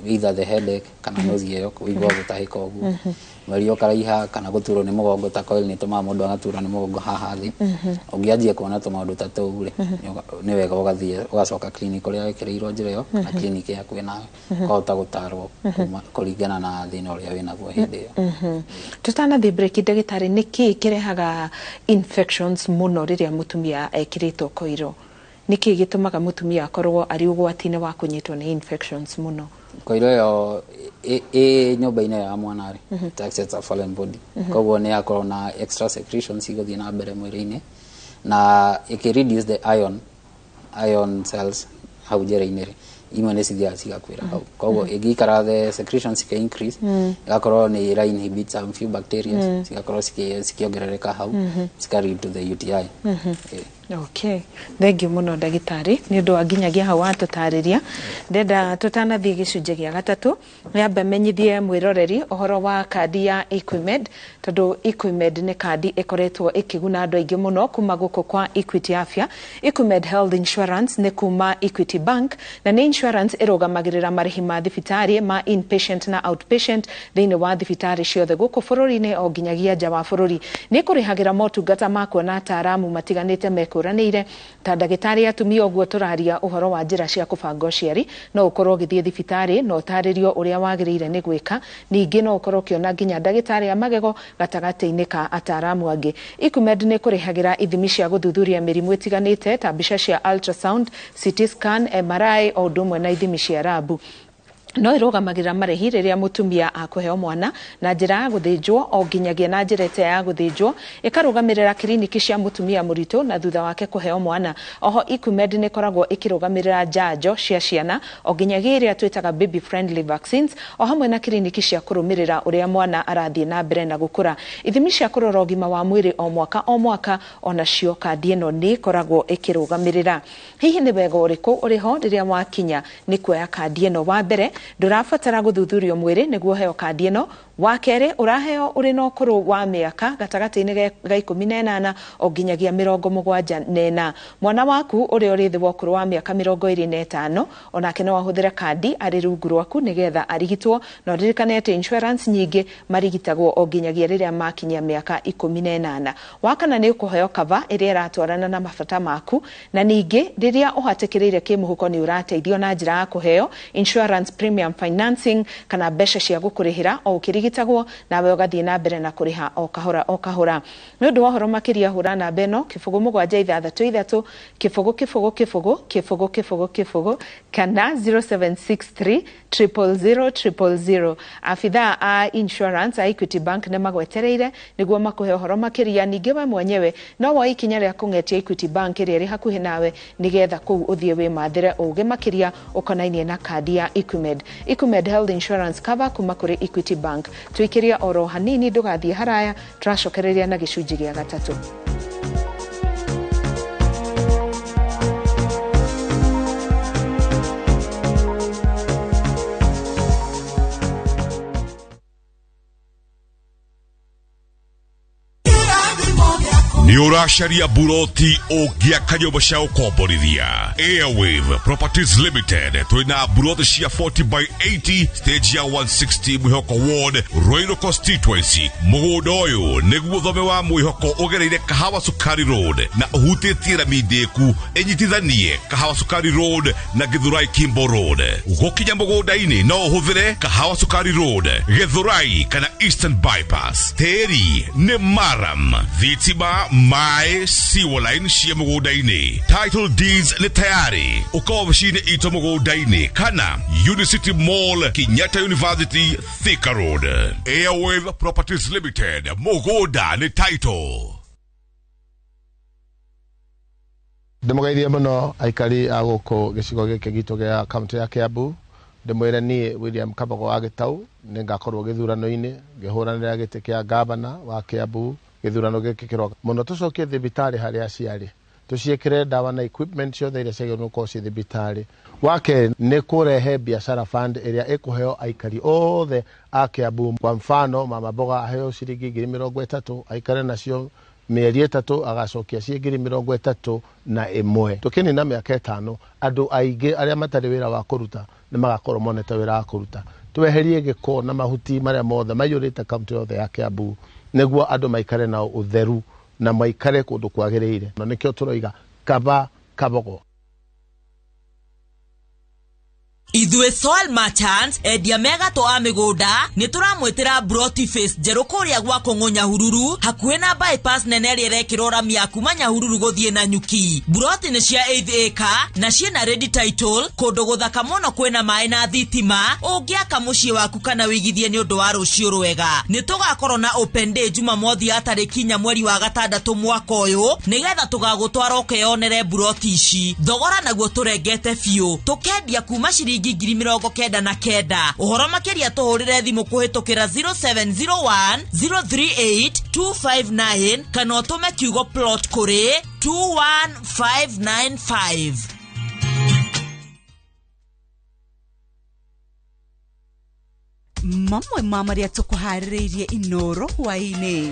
either the headache kana nausea ĩyo, kũigua gũtahĩka ũguo. Mweri ũkaraiha kana gũturwo nĩ mũgongo, ta coil nĩ ĩtũmaga mũndũ agaturwo nĩ mũgongo haha thĩ. Ũngĩanjia kuona tũmaũndũ ta tũu rĩ, nĩ wega ũgathiĩ ũgacoka clinic ũrĩa wekĩrĩirwo njĩra ĩyo, kana clinic ĩ hakuhĩ nawe, ũkahota gũtarwo kũringana na thĩna ũrĩa wĩnaguo hĩndĩ ĩyo. Tũtanathiĩ break, ndagĩtarĩ, nĩ kĩĩ kĩrehaga infections mũno rĩrĩa mũtumia ekĩrĩtwo koiro? Nĩ kĩĩ gĩtũmaga mũtumia akorwo arĩ ũgwati-inĩ wa kũnyitwo nĩ infections mũno? Koiro ĩyo ĩ nyũmba-inĩ ĩyo ya mwana rĩ, it acts as a foreign body, koguo nĩ yakorwo na extra secretions igũthiĩ na mbere mwĩrĩ-inĩ na ĩkĩ reduce the iron cells hau njĩra-inĩ rĩ, imwe nĩ cithiaga cigakuĩra hau. Koguo ĩngĩikara, the secretions cikĩ increase, igakorwo nĩ ĩra inhibit some few bacteria, cigakorwo cikĩongerereka hau, cika lead to the UTI. Okay, thengiũ mũno ndagĩtarĩ nĩ ũndũ wa nginyagia hau watũtarĩria. Ndenda tũtanathiĩ gĩcunjĩ gĩa gatatũ, nyambe menyithie mwĩroreri ũhoro wa kandi ya Equimed, tondũ Equimed nĩ kandi ĩkoretwo ĩkĩguna andũ aingĩ mũno kuma gũkũ kwa Equity Afya. Equimed Health Insurance nĩ kuma Equity Bank na nĩ insurance ĩrũgamagĩrĩra marĩhi ma thibitarĩ ma inpatient na outpatient thĩinĩ wa thibitarĩ ciothe gũkũ bũrũri-inĩ o nginyagia nja wa bũrũri. Nĩ kũrĩhagĩra motungata ma kuona ataaramu matiganĩte mekũranĩire ta ndagĩtarĩ atumia. Ũguo tũraria ũhoro wa njĩra cia kũbanga ũciari, no ũkorwo ũgĩthiĩ thibitarĩ na ũtarĩrio ũrĩa wagĩrĩire nĩ gwĩka. Ningĩ no ũkorwo ũkĩona nginya ndagĩtarĩ a magego gatagatĩ-inĩ ka ataaramu angĩ. Equimed nĩ kũrĩhagĩra ithimi cia gũthuthuria mĩrimũ ĩtiganĩte ta mbica cia ultrasound, CT scan, MRI, o ũndũ ũmwe na ithimi cia rabu. No ĩrũgamagĩrĩra marĩhi rĩrĩa mũtumia akũheo mwana na njĩra ya gũthĩnjwo o nginyagia na njĩra ĩtarĩ ya gũthĩnjwo, ĩkarũgamĩrĩra kiriniki cia mũtumia mũritũ na thutha wake kũheo mwana. Oho Equimed nĩ ĩkoragwo ĩkĩrũgamĩrĩra njanjo cia ciana o nginyagia ĩrĩa twĩtaga baby friendly vaccines, o hamwe na kiriniki cia kũrũmĩrĩra ũrĩa mwana arathiĩ na mbere na gũkũra, ithimi cia kũrora ũgima wa mwĩrĩ o mwaka o mwaka, onacio kandi ĩno nĩ ĩkoragwo ĩkĩrũgamĩrĩra. Hihi nĩ wega ũrĩkũ ũrĩho rĩrĩa wakinya nĩ kuoya kandi ĩno? Wa mbere Ndũrabatara gũthuthurio mwĩrĩ nĩguo ũheo kandi ĩno. Wa kerĩ, ũraheo ũrĩ na ũkũrũ wa mĩaka gatagatĩ-inĩ ga 18 o nginyagia 74. Mwana waku ũrĩa ũrĩ thĩ wa ũkũrũ wa mĩaka 25 onake no ahũthĩre kandi arĩ rungu rwaku nĩgetha arigitwo. Na ũririkane atĩ insurance nyingĩ marigitagwo o nginyagia rĩrĩa makinyia mĩaka 18. Wa kana, nĩ ũkũheo cover ĩrĩa ĩratwarana na mabata maku, na ningĩ rĩrĩa ũhatĩkĩrĩire kĩmũhuko nĩ ũrateithio na njĩra ya kũheo insurance premium financing kana mbeca cia gũkũrĩhĩra o ũkĩrigitagwo, nawe ũgathiĩ na mbere na kũrĩha o kahora o kahora. Nĩ ũndũ wa ũhoro makĩria, hũra namba ĩno 0 7 6 3 0 0 0 0 0 0 0 kana 0763 000 000. Abithaa a insurance a Equity Bank nĩ magwetereire nĩguo makũhe ũhoro makĩria. Ningĩ we mwenyewe no woe ikinya rĩa kũng'etia Equity Bank ĩrĩa ĩrĩ hakuhĩ nawe nĩgetha kũu ũthiĩ wĩmathĩre ũgĩ makĩria ũkonainie na kandi ya Equimed. Equimed Health Insurance Cover kuma kũrĩ Equity Bank. Tũikĩrie oro hanini, ndũgathiĩ haraya, tũracokereria na gĩcunjĩ gĩa gatatũ. Nĩ ũracaria buroti ũngĩaka nyũmba cia gũkomborithia? Airwave Properties Limited twĩna buroti cia 40 by 80, stage ya 160, Mwĩhoko Ward, Ruiru constituency. Mũgũnda ũyũ nĩguo thome wa Mwĩhoko ũgereire Kahawa Sukari Road na ũhutĩtie rami ndĩku ĩnyitithanie Kahawa Sukari Road na Githurai Kimbo Road. Gũkinya mũgũnda-inĩ no ũhũthĩre Kahawa Sukari Road, Githurai kana Eastern Bypass. Tĩri nĩ murram, thitima, maĩ, sewer line cia mũgũnda-inĩ. Title deeds nĩ tayari. Ũka obici-inĩ itũ mũgũnda-inĩ kana Unicity Mall, Kenyatta University, Thika Road. Airwave Properties Limited, mũgũnda nĩ title. Ndĩmũgeithie mũno aikari a gũkũ gĩcigo gĩkĩ gitũ gĩa kaunti ya Kiambu. Ndĩmwĩre niĩ William Kabogo wa Gĩtau nĩ ngakorwo gĩthurano-inĩ ngĩhũranĩra gĩtĩ kĩa gavana wa Kiambu. Gĩthurano gĩkĩ kĩroka mũno, tũcokie thibitarĩ harĩa ciarĩ, tũciĩkĩre ndawa na equipment ciothe iria ciagĩrĩirwo gũkorwo ciĩ thibitarĩ. Wa kerĩ nĩ kũrehe biashara fund ĩrĩa ĩkũheo aikari othe a Kiambu. Kwa mfano, mama mboga aheo ciringi 30,000, aikare nacio mĩeri 3, agacokia ciĩ 31,000. Tũkĩnina mĩaka 5, andũ aingĩ arĩa matarĩ wĩra wa kũruta nĩ magakorwo monete wĩra wa kũruta. Tweherie gĩko na mahuti marĩa mothe maiyũrĩte kaunti yothe ya Kiambu nĩguo andũ maikare na ũtheru na maikare kũndũ kwagĩrĩire, na nĩkĩo tũroiga kaba Kabogo. Ithuĩ Soil Merchants, endia megatũ a mĩgũnda, nĩ tũramwĩtĩra broti face njerũ kũrĩa gwa Kũng'ũ Nyahururu, hakuhĩ na bypass nene ĩrĩa ĩrekĩrwo rami ya kuma Nyahururu gũthiĩ na Nyuki. Broti nĩ cia 8 acre na ciĩna ready title, kũndũ gũthaka mũno, kwĩna maĩ na thitima. Ũngĩaka mũciĩ waku kana wĩigithie nĩ ũndũ wa rũciũ rwega. Nĩ tũgakorwo na open day Jumamothi ya tarĩki 4 mweri wa gatandatũ mwaka ũyũ, nĩgetha tũgagũtwara ũkeyonere buroti ici. Thogora naguo tũrengete biũ, tũkendia kuma ciringi 99,000. Ũhoro makĩria, tũhũrĩre thimũ kũhĩtũkĩra 0701 038 259 kana ũtũme kiugo plot kũrĩ 21595. Mamwe ma marĩa tũkũharĩrĩirie Inoro hwaĩ-inĩ: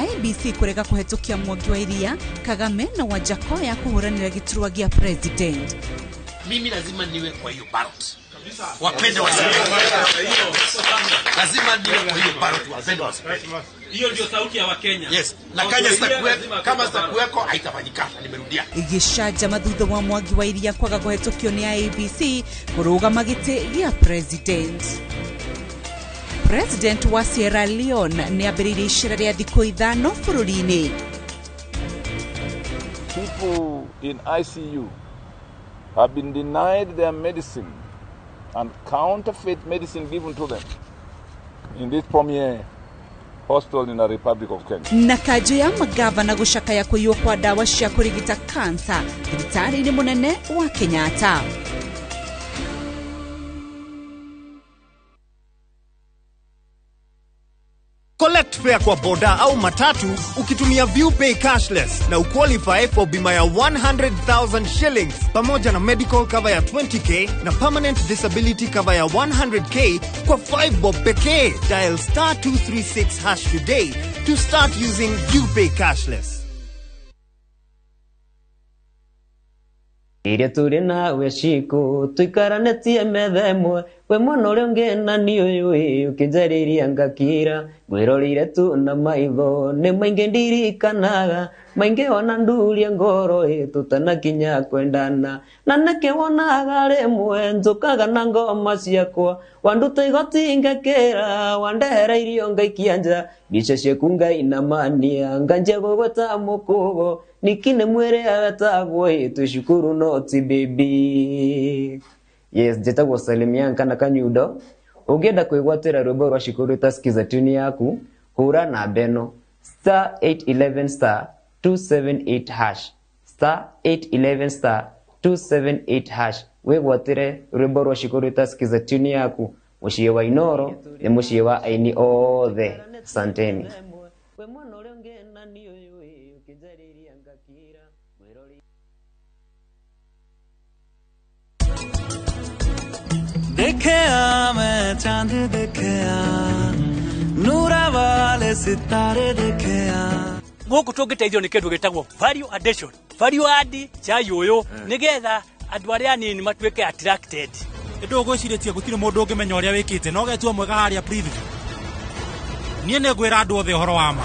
IEBC kũrega kũhetũkia Mwangi wa Iria, Kagame na Wajackoyah kũhũranĩra gĩturwa gĩa president. Mimi lazima niwe kwa hiyo ballot, wapende wasipende. Lazima niwe kwa hiyo ballot, wapende wasipende. Hiyo ndio sauti ya Wakenya. Yes, na Kenya sitakuweko, kama sitakuweko haitafanyika. Nimerudia. Gĩcanjama thutha wa Mwangi wa Iria kwaga kũhetũkio nĩ IEBC kũrũgama gĩtĩ gĩa president. President wa Sierra Leone nĩ ambĩrĩirie icera rĩa thikũ 5 bũrũri-inĩ. People in ICU have been denied their medicine and counterfeit medicine given to them in this premier hospital in the Republic of Kenya. Na kanjũ ya magavana gũcakaya kũiywo kwa ndawa cia kũrigita kansa thibitarĩ-inĩ mũnene wa Kenyatta. Collect fare kwa boda au matatu ukitumia ViewPay cashless na uqualify for bima ya 100,000 shillings pamoja na medical cover ya 20k na permanent disability cover ya 100k kwa 5 bob pekee. Dial star 236 hash today to start using ViewPay cashless. Iria tũrĩ nawe ciku tũikaranĩtie metha ĩmwe we mwana ũrĩa ũngĩ na niĩ ũyũ ĩ ũkĩnjarĩria ngakira ngwĩroreire tu na maitho nĩ maingĩ ndirikanaga maingĩ ona ndurie ngoro ĩ tũtanakinya kwendana na nĩkĩ wonaga rĩmwe njũkaga na ngoma ciakwa wanduta igoti ngakĩra wandehera irio ngaikia nja mbica ciaku ngainamania nganjia gũgwĩta mũkũgo nikine mwĩrĩ wetagwo ĩ twĩ cukuru no ti baby. Yes, njĩtagwo Salim kana Kanyundo. Ũngĩenda kwĩgwatĩra rwĩmbo rwa cukuru ta skiza tune yaku, hũra namba ĩno star 811 star 278 hash star 811 star 278 hash wĩgwatĩre rwĩmbo rwa cukuru ta skiza tune yaku. Mũciĩ wa Inoro nĩ mũciĩ wa aini othe. Asanteni. देखिया मैं चांद देखिया नूरा वाले सितारे देखिया guku tũngĩteithio nĩ kĩndũ gĩtagwo value addition, value add chai ũyũ nĩgetha andũ arĩa anini matuĩke attracted. Ndũ ũgwĩcirĩtie gũtirĩ mũndũ ũngĩmenya ũrĩa wĩkĩte no ũgetua mwega harĩa preview. Niĩ nĩngwĩra andũ othe ũhoro wa ma.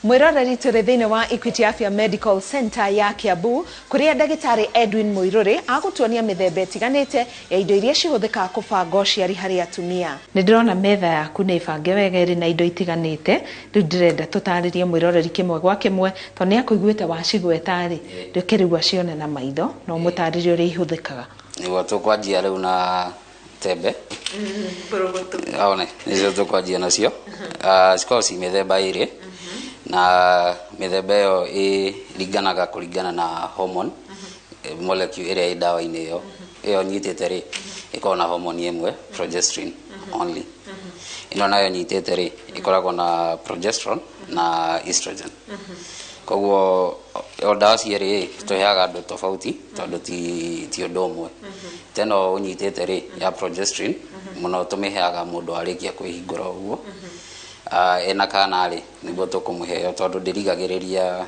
Mwiroreri tũrĩ thĩinĩ wa Equity Afya Medical Center ya Kiambu kũrĩa ndagĩtarĩ Edwin Muiruri agũtuonia mĩthemba ĩtiganĩte ya indo iria cihũthĩkaga kũbanga ũciari harĩ atumia. Nĩ ndĩrona metha yaku nĩ ĩbange wega ĩrĩ na indo itiganĩte. Rĩu ndĩrenda tũtarĩrie mwĩroreri kĩmwe gwa kĩmwe tondũ nĩ akũiguĩte wacigweta rĩ, reke rĩu acione na maitho na ũmũtarĩrie ũrĩa ihũthĩkaga. Nĩguo tũkwanjia rĩu na tembe. One, nĩcio tũkwanjia nacio. Cikoragwo ci mĩthemba ĩrĩ. Na mĩthemba ĩyo ĩringanaga kũringana na hormone molecule ĩrĩa ĩ ndawa-inĩ ĩyo. Ĩyo nyitĩte rĩ ĩkoragwo na hormone ĩmwe progesterone only. Ĩno nayo nyitĩte rĩ ĩkoragwo na progesterone na estrogen. Koguo o ndawa cierĩ tũheaga andũ tofauti tondũ ti ũndũ ũmwe. Teno ũnyitĩte rĩ ya progesterone mũno tũmĩheaga mũndũ arĩkia kwĩhingũra ũguo. Ena kana rĩ nĩguo tũkũmũheo tondũ ndĩrigagĩrĩria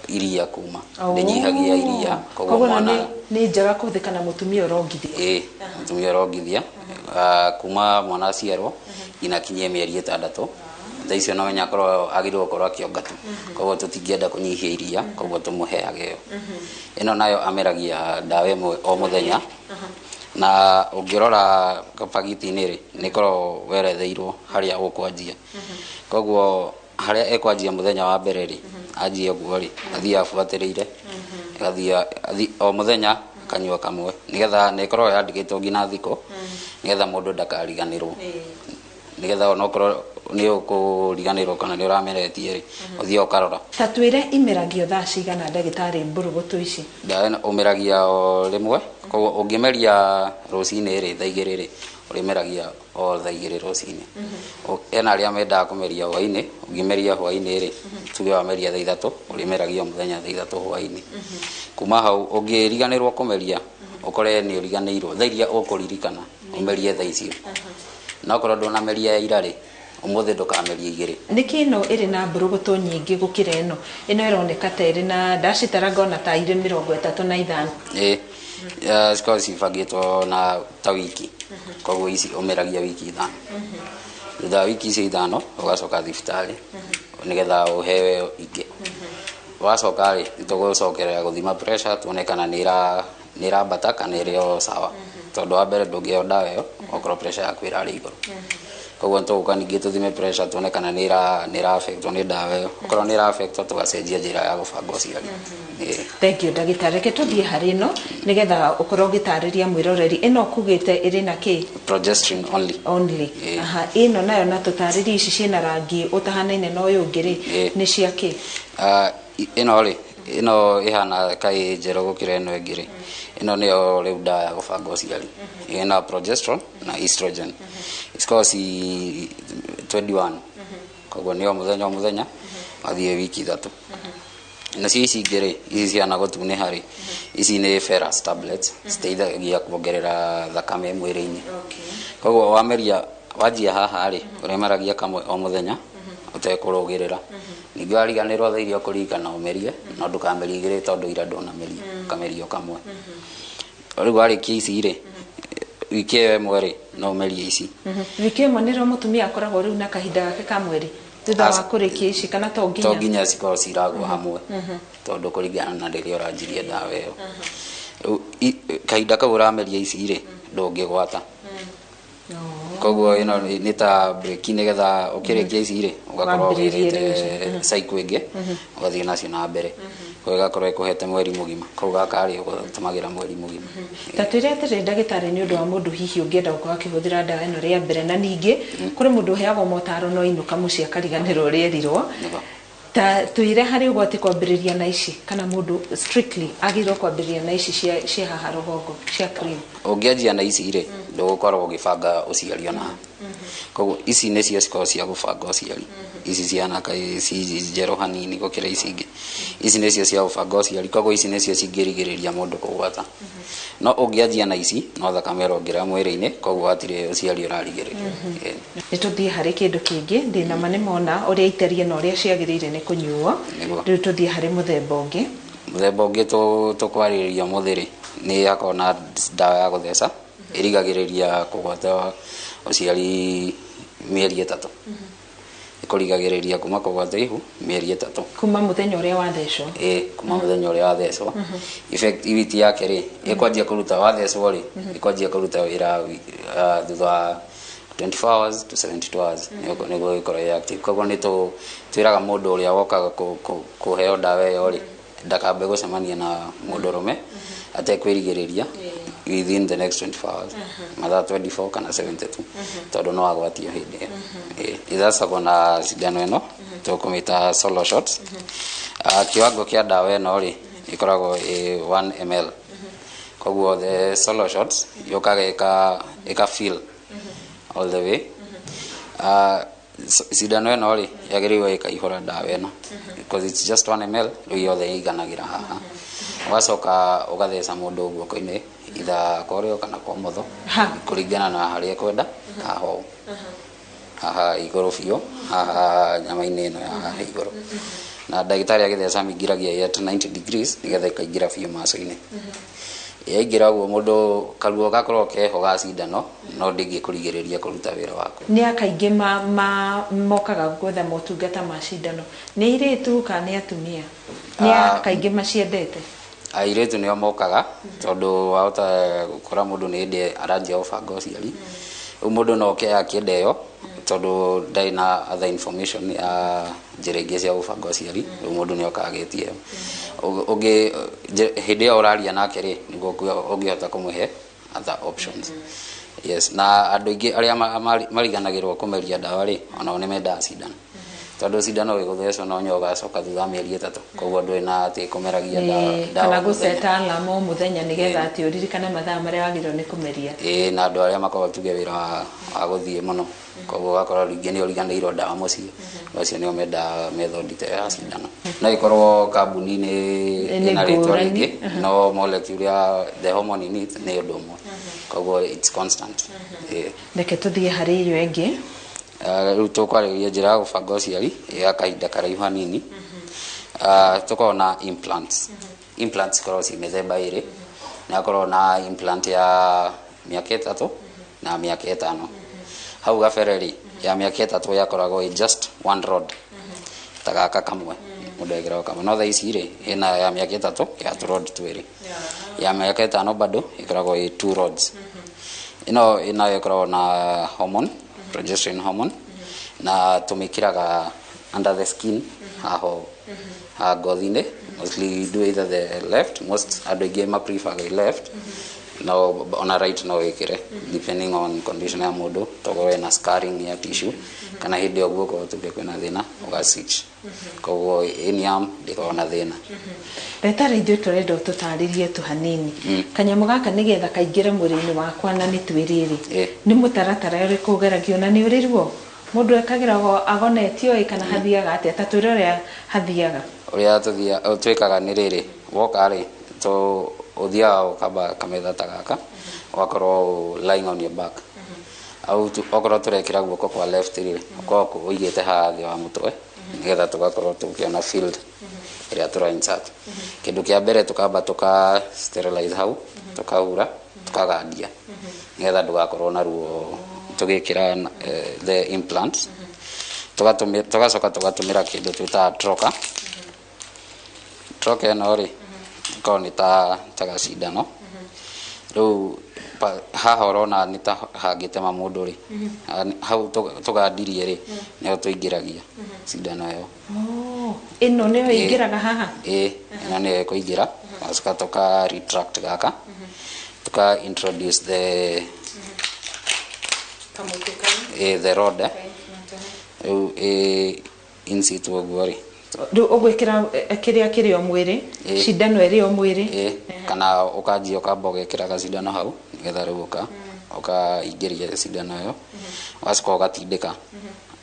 iria kuma ndĩnyihagia iria koguo mwana nĩ njega kũhũthĩka na mũtumia ũrongithia. Ĩĩ, mũtumia ũrongithia kuma mwana aciarwo nginya akinyie mĩeri 6. Thaa icio no menya akorwo agĩrĩirwo gũkorwo akĩonga tu, koguo tũtingĩenda kũnyihia iria, koguo tũmũheage ĩyo. Ĩno nayo ameragia ndawa ĩmwe o mũthenya na ũngĩrora kabagiti-inĩ rĩ nĩ ĩkoragwo weretheirwo harĩa ũkwanjia. Koguo harĩa ekwanjia mũthenya wa mbere rĩ anjie ũguo rĩ athiĩ abuatĩrĩire agathiĩ o mũthenya akanyua kamwe nĩgetha nĩ ĩkoragwo yandĩkĩtwo nginya thikũ nĩgetha mũndũ ndakariganĩrwo, nĩgetha onokorwo nĩ ũkũriganĩrwo kana nĩ ũrameretie rĩ ũthiĩ ũkarora. Ta twĩre imeragio thaa cigana ndagĩtarĩ mbũrũgũtũ ici? Ndawa ĩno ũmeragia o rĩmwe, koguo ũngĩmeria rũcinĩ rĩ thaa 2 rĩ ũrĩmeragia o thaa 2 rũcinĩ. Hena arĩa mendaga kũmeria hwaĩ-inĩ, ũngĩmeria hwaĩ-inĩ rĩ tuge wameria thaa 3 ũrĩmeragia o mũthenya thaa 3 hwaĩ-inĩ. Kuma hau ũngĩriganĩrwo kũmeria ũkore nĩ ũriganĩirwo thaa iria ũkũririkana ũmerie thaa icio. Na okorwo ndũnameria ya ira rĩ ũmũthĩ ndũkamerie 2. Nĩkĩ ĩno ĩrĩ na mbũrũgũtũ nyingĩ gũkĩra ĩno? Ĩno ĩroneka ta ĩrĩ na ndacitara ngona ta irĩ 35. Ĩĩ, cikoragwo cibangĩtwo na ta wiki, koguo ici ũmeragia wiki 5. Thutha wa wiki icio 5 ũgacoka thibitarĩ nĩgetha ũheo ingĩ. Wacoka rĩ nĩtũgũcokerera gũthima pressure tuone kana nĩ ĩrambata kana ĩrĩ o sawa, tondũ wa mbere ndũngĩheo ndawa ĩyo okorwo pressure yaku ĩrarĩ igũrũ. Koguo nĩtũgũka ningĩ tũthime pressure tuone kana nĩ ĩra affectwo nĩ ndawa ĩyo. Okorwo nĩ ĩra affectwo tũgacenjia njĩra ya gũbanga ũciari. Thank you ndagĩtarĩ. Reke tũthiĩ harĩ ĩno nĩgetha ũkorwo ũgĩtarĩria mwĩroreri. Ĩno ũkugĩte ĩrĩ na kĩ? Progesterone only. Only. Aha, ĩno nayo na tũtarĩrie ici ciĩna rangi ũtahanaine na ũyũ ũngĩ rĩ, nĩ cia kĩ? Ĩno rĩ, ĩno ĩhana kaĩ njerũ gũkĩra ĩno ĩngĩ rĩ. Ĩno nĩyo rĩu ndawa ya gũbanga ũciari. Ĩna progesterone na estrogen. Cikoragwo ci 21. Koguo nĩ o mũthenya o mũthenya wathiĩ wiki 3. Nacio ici ingĩ rĩ, ici cihana gũtunĩha rĩ, ici nĩ ferrous tablets, citeithagia kuongerera thakame mwĩrĩ-inĩ. Koguo wameria wanjia haha rĩ, ũrĩmeragia kamwe o mũthenya ũtekũrũgĩrĩra. Ningĩ wariganĩrwo thaa iria ũkũririkana ũmerie, no ndũkamerie igĩrĩ tondũ ira ndũnameria, ũkameria o kamwe. Rĩu warĩkia ici rĩ, wiki ĩyo ĩmwe rĩ, no ũmerie ici. Wiki ĩmwe nĩrĩo mũtumia akoragwo rĩu na kahinda gake ka mweri thutha wa kũrĩkia ici, kana to nginya? To nginya cikorwo ciragwo hamwe, tondũ kũringana na rĩrĩa ũranjirie ndawa ĩyo. Rĩu kahinda kau ũrameria ici rĩ, ndũngĩgwata. Koguo ĩno nĩ ta break nĩgetha ũkĩrĩkia ici rĩ, ũgakorwo ũgĩrĩte cycle ĩngĩ, ũgathiĩ nacio na mbere. Koguo ĩgakorwo ĩkũhete mweri mũgima. Koguo gaka rĩ, ũgatũmagĩra mweri mũgima. Ta twĩre atĩrĩ ndagĩtarĩ, nĩ ũndũ wa mũndũ hihi ũngĩenda gũkorwo akĩhũthĩra ndawa ĩno rĩa mbere, na ningĩ kũrĩ mũndũ ũheagwo motaro no ainũka mũciĩ akariganĩrwo ũrĩa erirwo. Ta twĩre harĩ ũgwati kwambĩrĩria na ici, kana mũndũ strictly agĩrĩirwo kwambĩrĩria na ici cia haha rũgongo cia cream? Ũngĩanjia na ici rĩ, ndũgũkorwo ũgĩbanga ũciari ona. Koguo ici nĩcio cikoragwo cia gũbanga ũciari. Ici cihana kaĩ ci njerũ hanini gũkĩra ici ingĩ. Ici nĩcio cia gũbanga ũciari, koguo ici nĩcio cingĩrigĩrĩria mũndũ kũgwata. No ũngĩanjia na ici, no thakame ĩrongerera mwĩrĩ-inĩ, koguo hatirĩ ũciari ũrarigĩrĩrio. Nĩ tũthiĩ harĩ kĩndũ kĩngĩ, ndĩna ma nĩ mona ũrĩa itariĩ na ũrĩa ciagĩrĩire nĩ kũnyuo. Rĩu tũthiĩ harĩ mũthemba ũngĩ. Mũthemba ũngĩ tũkwarĩrĩria ũmũthĩ rĩ, nĩ yakorwo na ndawa ya gũtheca, ĩrigagĩrĩria kũgwata ũciari mĩeri 3. Ĩkũrigagĩrĩria kuma kũgwata ihu mĩeri 3. Kuma mũthenya ũrĩa wathecwo? Ĩĩ, kuma mũthenya ũrĩa wathecwo. Effectivity yake rĩ, ĩkwanjia kũruta wathecwo rĩ, ĩkwanjia kũruta wĩra thutha wa 24 hours to 72 hours nĩguo ĩkorwo ĩ active. Koguo nĩ twĩraga mũndũ ũrĩa wokaga kũheo ndawa ĩyo rĩ, ndakambe gũcemania na mũndũrũme atekwĩrigĩrĩria within the next 24 hours, mathaa 24 kana 72, tondũ no agwatio hĩndĩ ĩyo. Ĩthecagwo na cindano ĩno tũkũmĩta solo shots. Kiwango kĩa ndawa ĩno rĩ, ĩkoragwo ĩ 1 ml. Koguo the solo shots yũkaga ĩka fill all the way. Cindano ĩno rĩ, yagĩrĩirwo ĩkaihũra ndawa ĩno because it's just 1 ml, rĩu yothe ĩiganagĩra haha. Ũgacoka ũgatheca mũndũ guoko-inĩ, either kwa ũrĩo kana kwa ũmotho, kũringana na harĩa ekwenda, haha ũũ, haha igũrũ biũ, haha nyama-inĩ ĩno ya haha igũrũ. Na ndagĩtarĩ agĩtheca amĩingĩragia at 90 degrees nĩgetha ĩkaingĩra biũ maco-inĩ. Yaingĩra ũguo mũndũ karuo gakorwo keho ga cindano, no ndĩngĩkũrigĩrĩria kũruta wĩra waku. Nĩ akaingĩ mokaga gwetha motungata ma cindano, nĩ airĩtu kana nĩ atumia? Nĩ akaingĩ maciendete? Airĩtu nĩo mokaga, tondũ wahota gũkora mũndũ nĩ hĩndĩ aranjia gũbanga ũciari. Rĩu mũndũ no oke akĩenda ĩyo, tondũ ndarĩ na other information ya njĩra ingĩ cia gũbanga ũciari, rĩu mũndũ nĩ okaga agetia ĩyo. Ũngĩ hĩndĩ ĩyo ũraria nake rĩ, nĩguo ũngĩhota kũmũhe other options. Yes, na andũ aingĩ arĩa mariganagĩrwo kũmeria ndawa rĩ, onao nĩ mendaga cindano. Tondũ cindano ĩgũthecwo no nyoga ũgacoka thutha wa mĩeri 3, koguo ndũrĩ na atĩ kũmeragia ndawa kana mũthenya. Gũceta alarm o mũthenya nĩgetha atĩ ũririkane mathaa marĩa wagĩrĩirwo nĩ kũmeria. Ĩĩ, na andũ arĩa makoragwo tuge wĩra wa gũthiĩ mũno, koguo ũgakora rĩngĩ nĩ ũriganĩirwo ndawa mũciĩ, acio nĩo mendaga method ta ya cindano. No ĩkorwo kambuni nĩ Nĩ ĩna rĩtwa ngũrani. rĩngĩ, no molecule ya the hormone in it nĩ ũndũ ũmwe, koguo it's constant. Ĩĩ. Reke tũthiĩ harĩ ĩyo ĩngĩ. Rĩu tũkwarĩrĩria njĩra ya gũbanga ũciari ya kahinda karaihu hanini. Tũkoragwo na implants. Implants cikoragwo ciĩ mĩthemba ĩrĩ. Nĩ hakoragwo na implant ya mĩaka 3 na mĩaka 5. Hau gabere rĩ, ya mĩaka 3 yakoragwo ĩ just one rod, ta gaka kamwe, mũndũ ekĩraga kamwe. No thaa ici rĩ, ĩna ya mĩaka 3 ya tũ rod twĩrĩ. Ya mĩaka 5 bado ĩkoragwo ĩ two rods. Ĩno nayo ĩkoragwo na hormone. Progesterone hormone na tũmĩkĩraga under the skin haho ha ngothi-inĩ. Mostly do either the left, most andũ aingĩ ma prefer the left, no ona right no wĩkĩre depending on condition ya mũndũ, tokorwo ena scarring ya tissue kana hĩndĩ ĩyo guoko tuge kwĩna thĩna, ũga switch. Koguo any arm ndĩkoragwo na thĩna. Ndagĩtarĩ, ithuĩ tũrenda ũtũtarĩrie tu hanini kanyamũ gaka nĩgetha kaingĩre mwĩrĩ-inĩ wakwa, na nĩ twĩrĩrĩ nĩ mũtaratara ũrĩkũ ũgeragio, na nĩ ũrĩ ruo mũndũ ekagĩragwo agonetio ĩ, kana hathiaga atĩa? Ta twĩre ũrĩa hathiaga. Ũrĩa tũthia twĩkaga nĩ rĩrĩ, woka rĩ, tũ ũthiaga ũkamba kametha ta gaka, ũgakorwo lying on your back au okorwo tũrekĩra guoko kwa left rĩ, ũkorwo ũigĩte haha thĩ wa mũtwe nĩgetha tũgakorwo tũkĩona field ĩrĩa tũra insert. Kĩndũ kĩa mbere, tũkamba tũka sterilize hau, tũkahura, tũkagandia nĩgetha ndũgakorwo na ruo tũgĩkĩra the implant. Tũgacoka tũgatũmĩra kĩndũ twĩtaga trocar. Trocar ĩno rĩ, ĩkoragwo nĩ ta gacindano. Rĩu haha ũrona nĩ ta hangĩtema mũndũ rĩ, hau tũgandirie rĩ, nĩho tũingĩragia cindano ĩyo. Oh, ĩno nĩyo ĩingĩraga haha? Ĩ, ĩno nĩyo ĩkũingĩra. Tũgacoka tũka retract gaka, tuka introduce the the rod, eh. Rĩu ĩ in situ ũguo rĩ. Rĩu ũgwĩkĩra kĩrĩa kĩrĩ o mwĩrĩ? Cindano ĩrĩ o mwĩrĩ? Ĩ, kana ũkanjia ũkamba ũgekĩra gacindano hau nĩgetha rĩu ũkaingĩria cindano ĩyo, ũgacoka ũgatindĩka.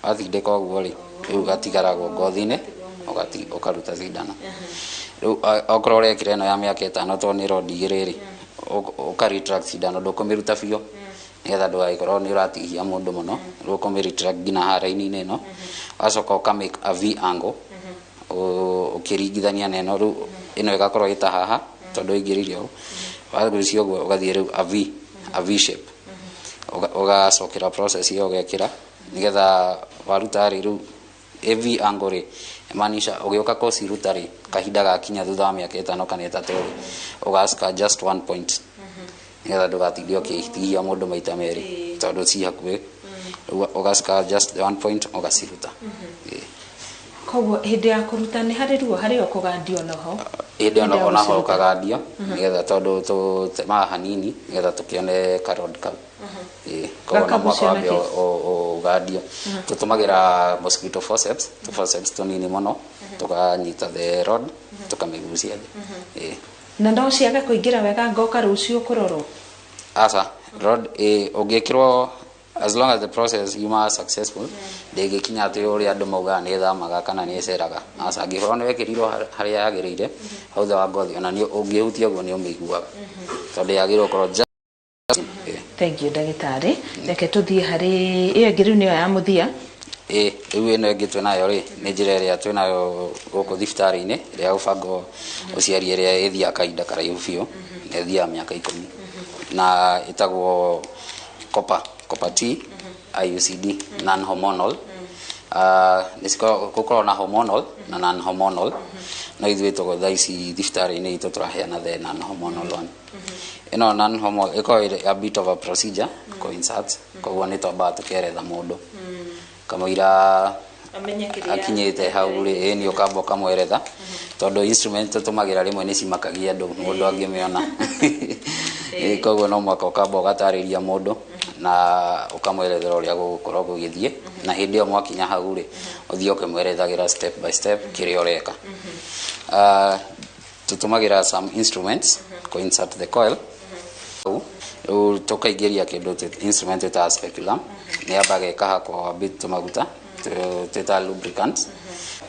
Watindĩka ũguo rĩ, rĩu gatigaragwo ngothi-inĩ, ũkaruta cindano. Rĩu okorwo ũrekĩra ĩno ya mĩaka 5, tondũ nĩ rod igĩrĩ rĩ, ũka retract cindano, ndũkũmĩruta biũ nĩgetha ndũgagĩkorwo nĩ ũratihia mũndũ mũno. Rĩu ũkũmĩ retract nginya haha raini-inĩ ĩno, ũgacoka ũka make a V angle ũkĩringithania na ĩno. Rĩu ĩno ĩgakorwo ĩta haha tondũ ĩingĩrĩire ũũ. Wagucia ũguo, ũgathiĩ rĩu a V shape. Ũgacokera process ĩyo, ũgekĩra nĩgetha waruta rĩ, rĩu ĩ V angle rĩ, ĩmaanisha ũgĩũka kũciruta rĩ, kahinda gakinya thutha wa mĩaka 5 kana 3 rĩ, ũgacika just one point nĩgetha ndũgatinde ũkĩtihia mũndũ maita merĩ tondũ ci hakuhĩ. Rĩu ũgacika just one point, ũgaciruta. Ĩĩ. Koguo hĩndĩ ya kũruta nĩ harĩ ruo, harĩ o kũgandio noho? Hĩndĩ Hĩndĩ ya onaho gũciruta. ũkagandio nĩgetha, tondũ tũtemaga hanini nĩgetha tũkĩone karod kau. Ĩĩ, koguo no mũhaka Gakagucio wambe nakĩ? ũgandio. Tũtũmagĩra mosquito forceps, tũ forceps tũnini mũno, tũkanyita the rod, tũkamĩgucia thĩ. Ĩĩ. Na no ciage kũingĩra wega ngoka rũciũ kũrorwo? Aca, rod ĩ ũngĩkĩrwo, as long as the process yuma successful, ndĩngĩkinya atĩ ũrĩa andũ maugaga nĩ ĩthamaga kana nĩ ĩceraga. Aca, angĩkorwo nĩ wekĩrirwo harĩa yagĩrĩire hau thĩ wa ngothi, ona nĩ ũngĩhutia ũguo nĩ ũmĩiguaga tondũ yagĩrĩirwo gũkorwo just ĩ. Thank you, ndagĩtarĩ. Reke tũthiĩ harĩ ĩyo ĩngĩ, rĩu nĩyo ya mũthia. Ĩ, rĩu ĩno ĩngĩ twĩnayo rĩ, nĩ njĩra ĩrĩa twĩnayo gũkũ thibitarĩ-inĩ, ĩrĩa ya gũbanga ũciari, ĩrĩa ĩthiaga kahinda karaihu biũ, na ĩthiaga mĩaka 10, na ĩtagwo copper T IUCD, non hormonal. Nĩ gũkoragwo na hormonal na non hormonal, no ithuĩ tũgo thaa ici thibitarĩ-inĩ itũ tũraheana the non hormonal one. Ĩno non hormonal ĩkoragwo ĩrĩ a bit of a procedure kũ insert, koguo nĩ twambaga tũkeretha mũndũ kamũira amenye kĩrĩa akinyĩte hau rĩ. Ĩ, nĩ ũkamba ũkamweretha tondũ instrument tũtũmagĩra rĩmwe nĩ cimakagia andũ mũndũ angĩmĩona. Ĩ, koguo no mũhaka ũkamba ũgatarĩria mũndũ na ũkamwerethera ũrĩa gũgũkorwo gũgĩthiĩ, na hĩndĩ ĩyo mwakinya hau rĩ, ũthiĩ ũkĩmwerethagĩra step by step kĩrĩa ũreka. Tũtũmagĩra some instruments kũ insert the coil. Rĩu tũkaingĩria kĩndũ instrument ĩtaga speculum, nĩ yambaga ĩkahakwo a bit tũmaguta twĩtaga lubricant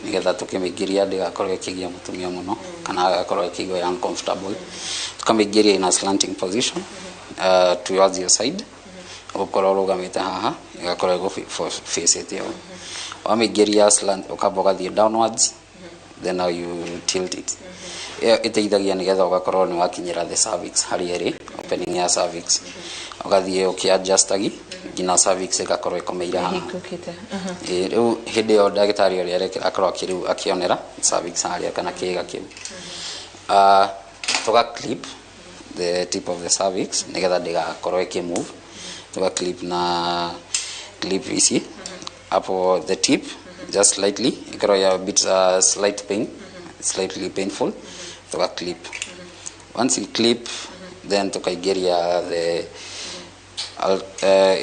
nĩgetha tũkĩmĩingĩria ndĩgakorwo ĩkĩgia mũtumia mũno kana agakorwo ĩkĩigua ĩ uncomfortable. Tũkamĩingĩria in a slanting position towards your side. Ũgũkorwo ũrũgamĩte haha, ĩgakorwo ĩgũ-face ũũ. Wamĩingĩria slant, ũkamba ũgathiĩ downwards, then now you tilt it. Ĩyo ĩteithagia nĩgetha ũgakorwo nĩ wakinyĩra the cervix harĩa ĩrĩ, opening ya cervix, ũgathiĩ ũkĩ-adjustagi nginya cervix ĩgakorwo ĩkomeire haha. Ĩhingũkĩte. Ĩ, rĩu hĩndĩ ĩyo ndagĩtarĩ ũrĩa arekĩra akorwo akĩrĩu akĩonera cervix harĩa kana kĩĩga kĩu. Tũga clip the tip of the cervix nĩgetha ndĩgakorwo ĩkĩ move. Tũga clip na Clip ici hapo the tip just slightly ikorwo ya bit, slight pain, slightly painful. Tuka clip. Once you clip, then tukaingĩria the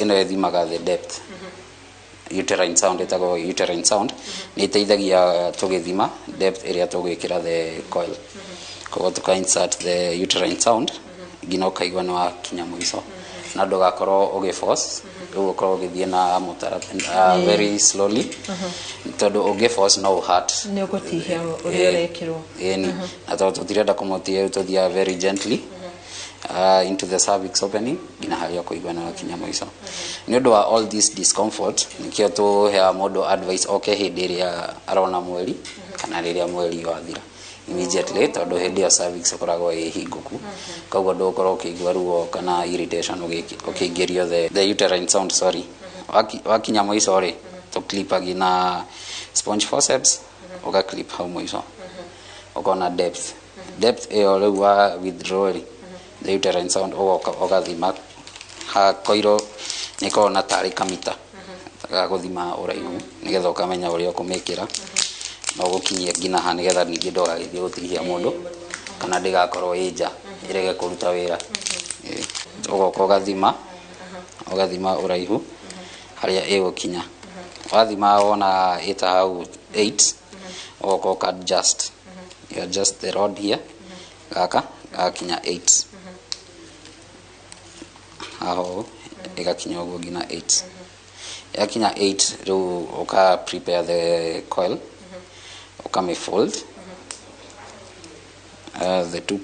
ĩno ĩthimaga the depth, uterine sound, ĩtagwo uterine sound. Nĩ ĩteithagia tũgĩthima depth ĩrĩa tũgwĩkĩra the coil. Koguo tuka insert the uterine sound nginya ũkaigua nĩ wakinya mũico, na ndũgakorwo ũgĩ force. Rĩu ũkorwo ũgĩthiĩ na mũtaratara very slowly, tondũ ũngĩ force no ũhurt. Nĩ ũgũtihia ũrĩa ũrekĩrwo. Ĩni, na tondũ tũtirenda kũmũtia, rĩu tũthiaga very gently into the cervix opening nginya harĩa ũkũigua nĩ wakinya mũico. Nĩ ũndũ wa all this discomfort, nĩkĩo tũheaga mũndũ advice oke hĩndĩ ĩrĩa arona mweri kana rĩrĩa mweri wathira immediately, tondũ hĩndĩ ĩyo cervix ĩkoragwo ĩ hingũku, koguo ndũgũkorwo ũkĩigua ruo kana irritation ũkĩingĩrio the uterine sound, sorry. Wakinya mũico rĩ, tũclipagi na sponge forceps, ũga clip hau mũico, ũkona depth. Depth ĩyo rĩu wa withdraw rĩ the uterine sound, ũgoka ũgathima ha koiro nĩ ĩkoragwo na tarĩ kamita ga gũthima ũraihu, nĩgetha ũkamenya ũrĩa ũkũmĩkĩra na ũgũkinyia nginya ha, nĩgetha ningĩ ndũgagĩthiĩ gũtihia mũndũ kana ndĩgakorwo ĩ nja ĩrege kũruta wĩra. Ĩ, ũgoka ũgathima ũraihu harĩa ĩgũkinya. Wathima wona ĩta hau 8, ũgoka ũka adjust, you adjust the rod here, gaka gakinya 8 haha ũũ, ĩgakinya ũguo nginya 8. Yakinya 8, rĩu ũka prepare the coil, ũkamĩ fold the two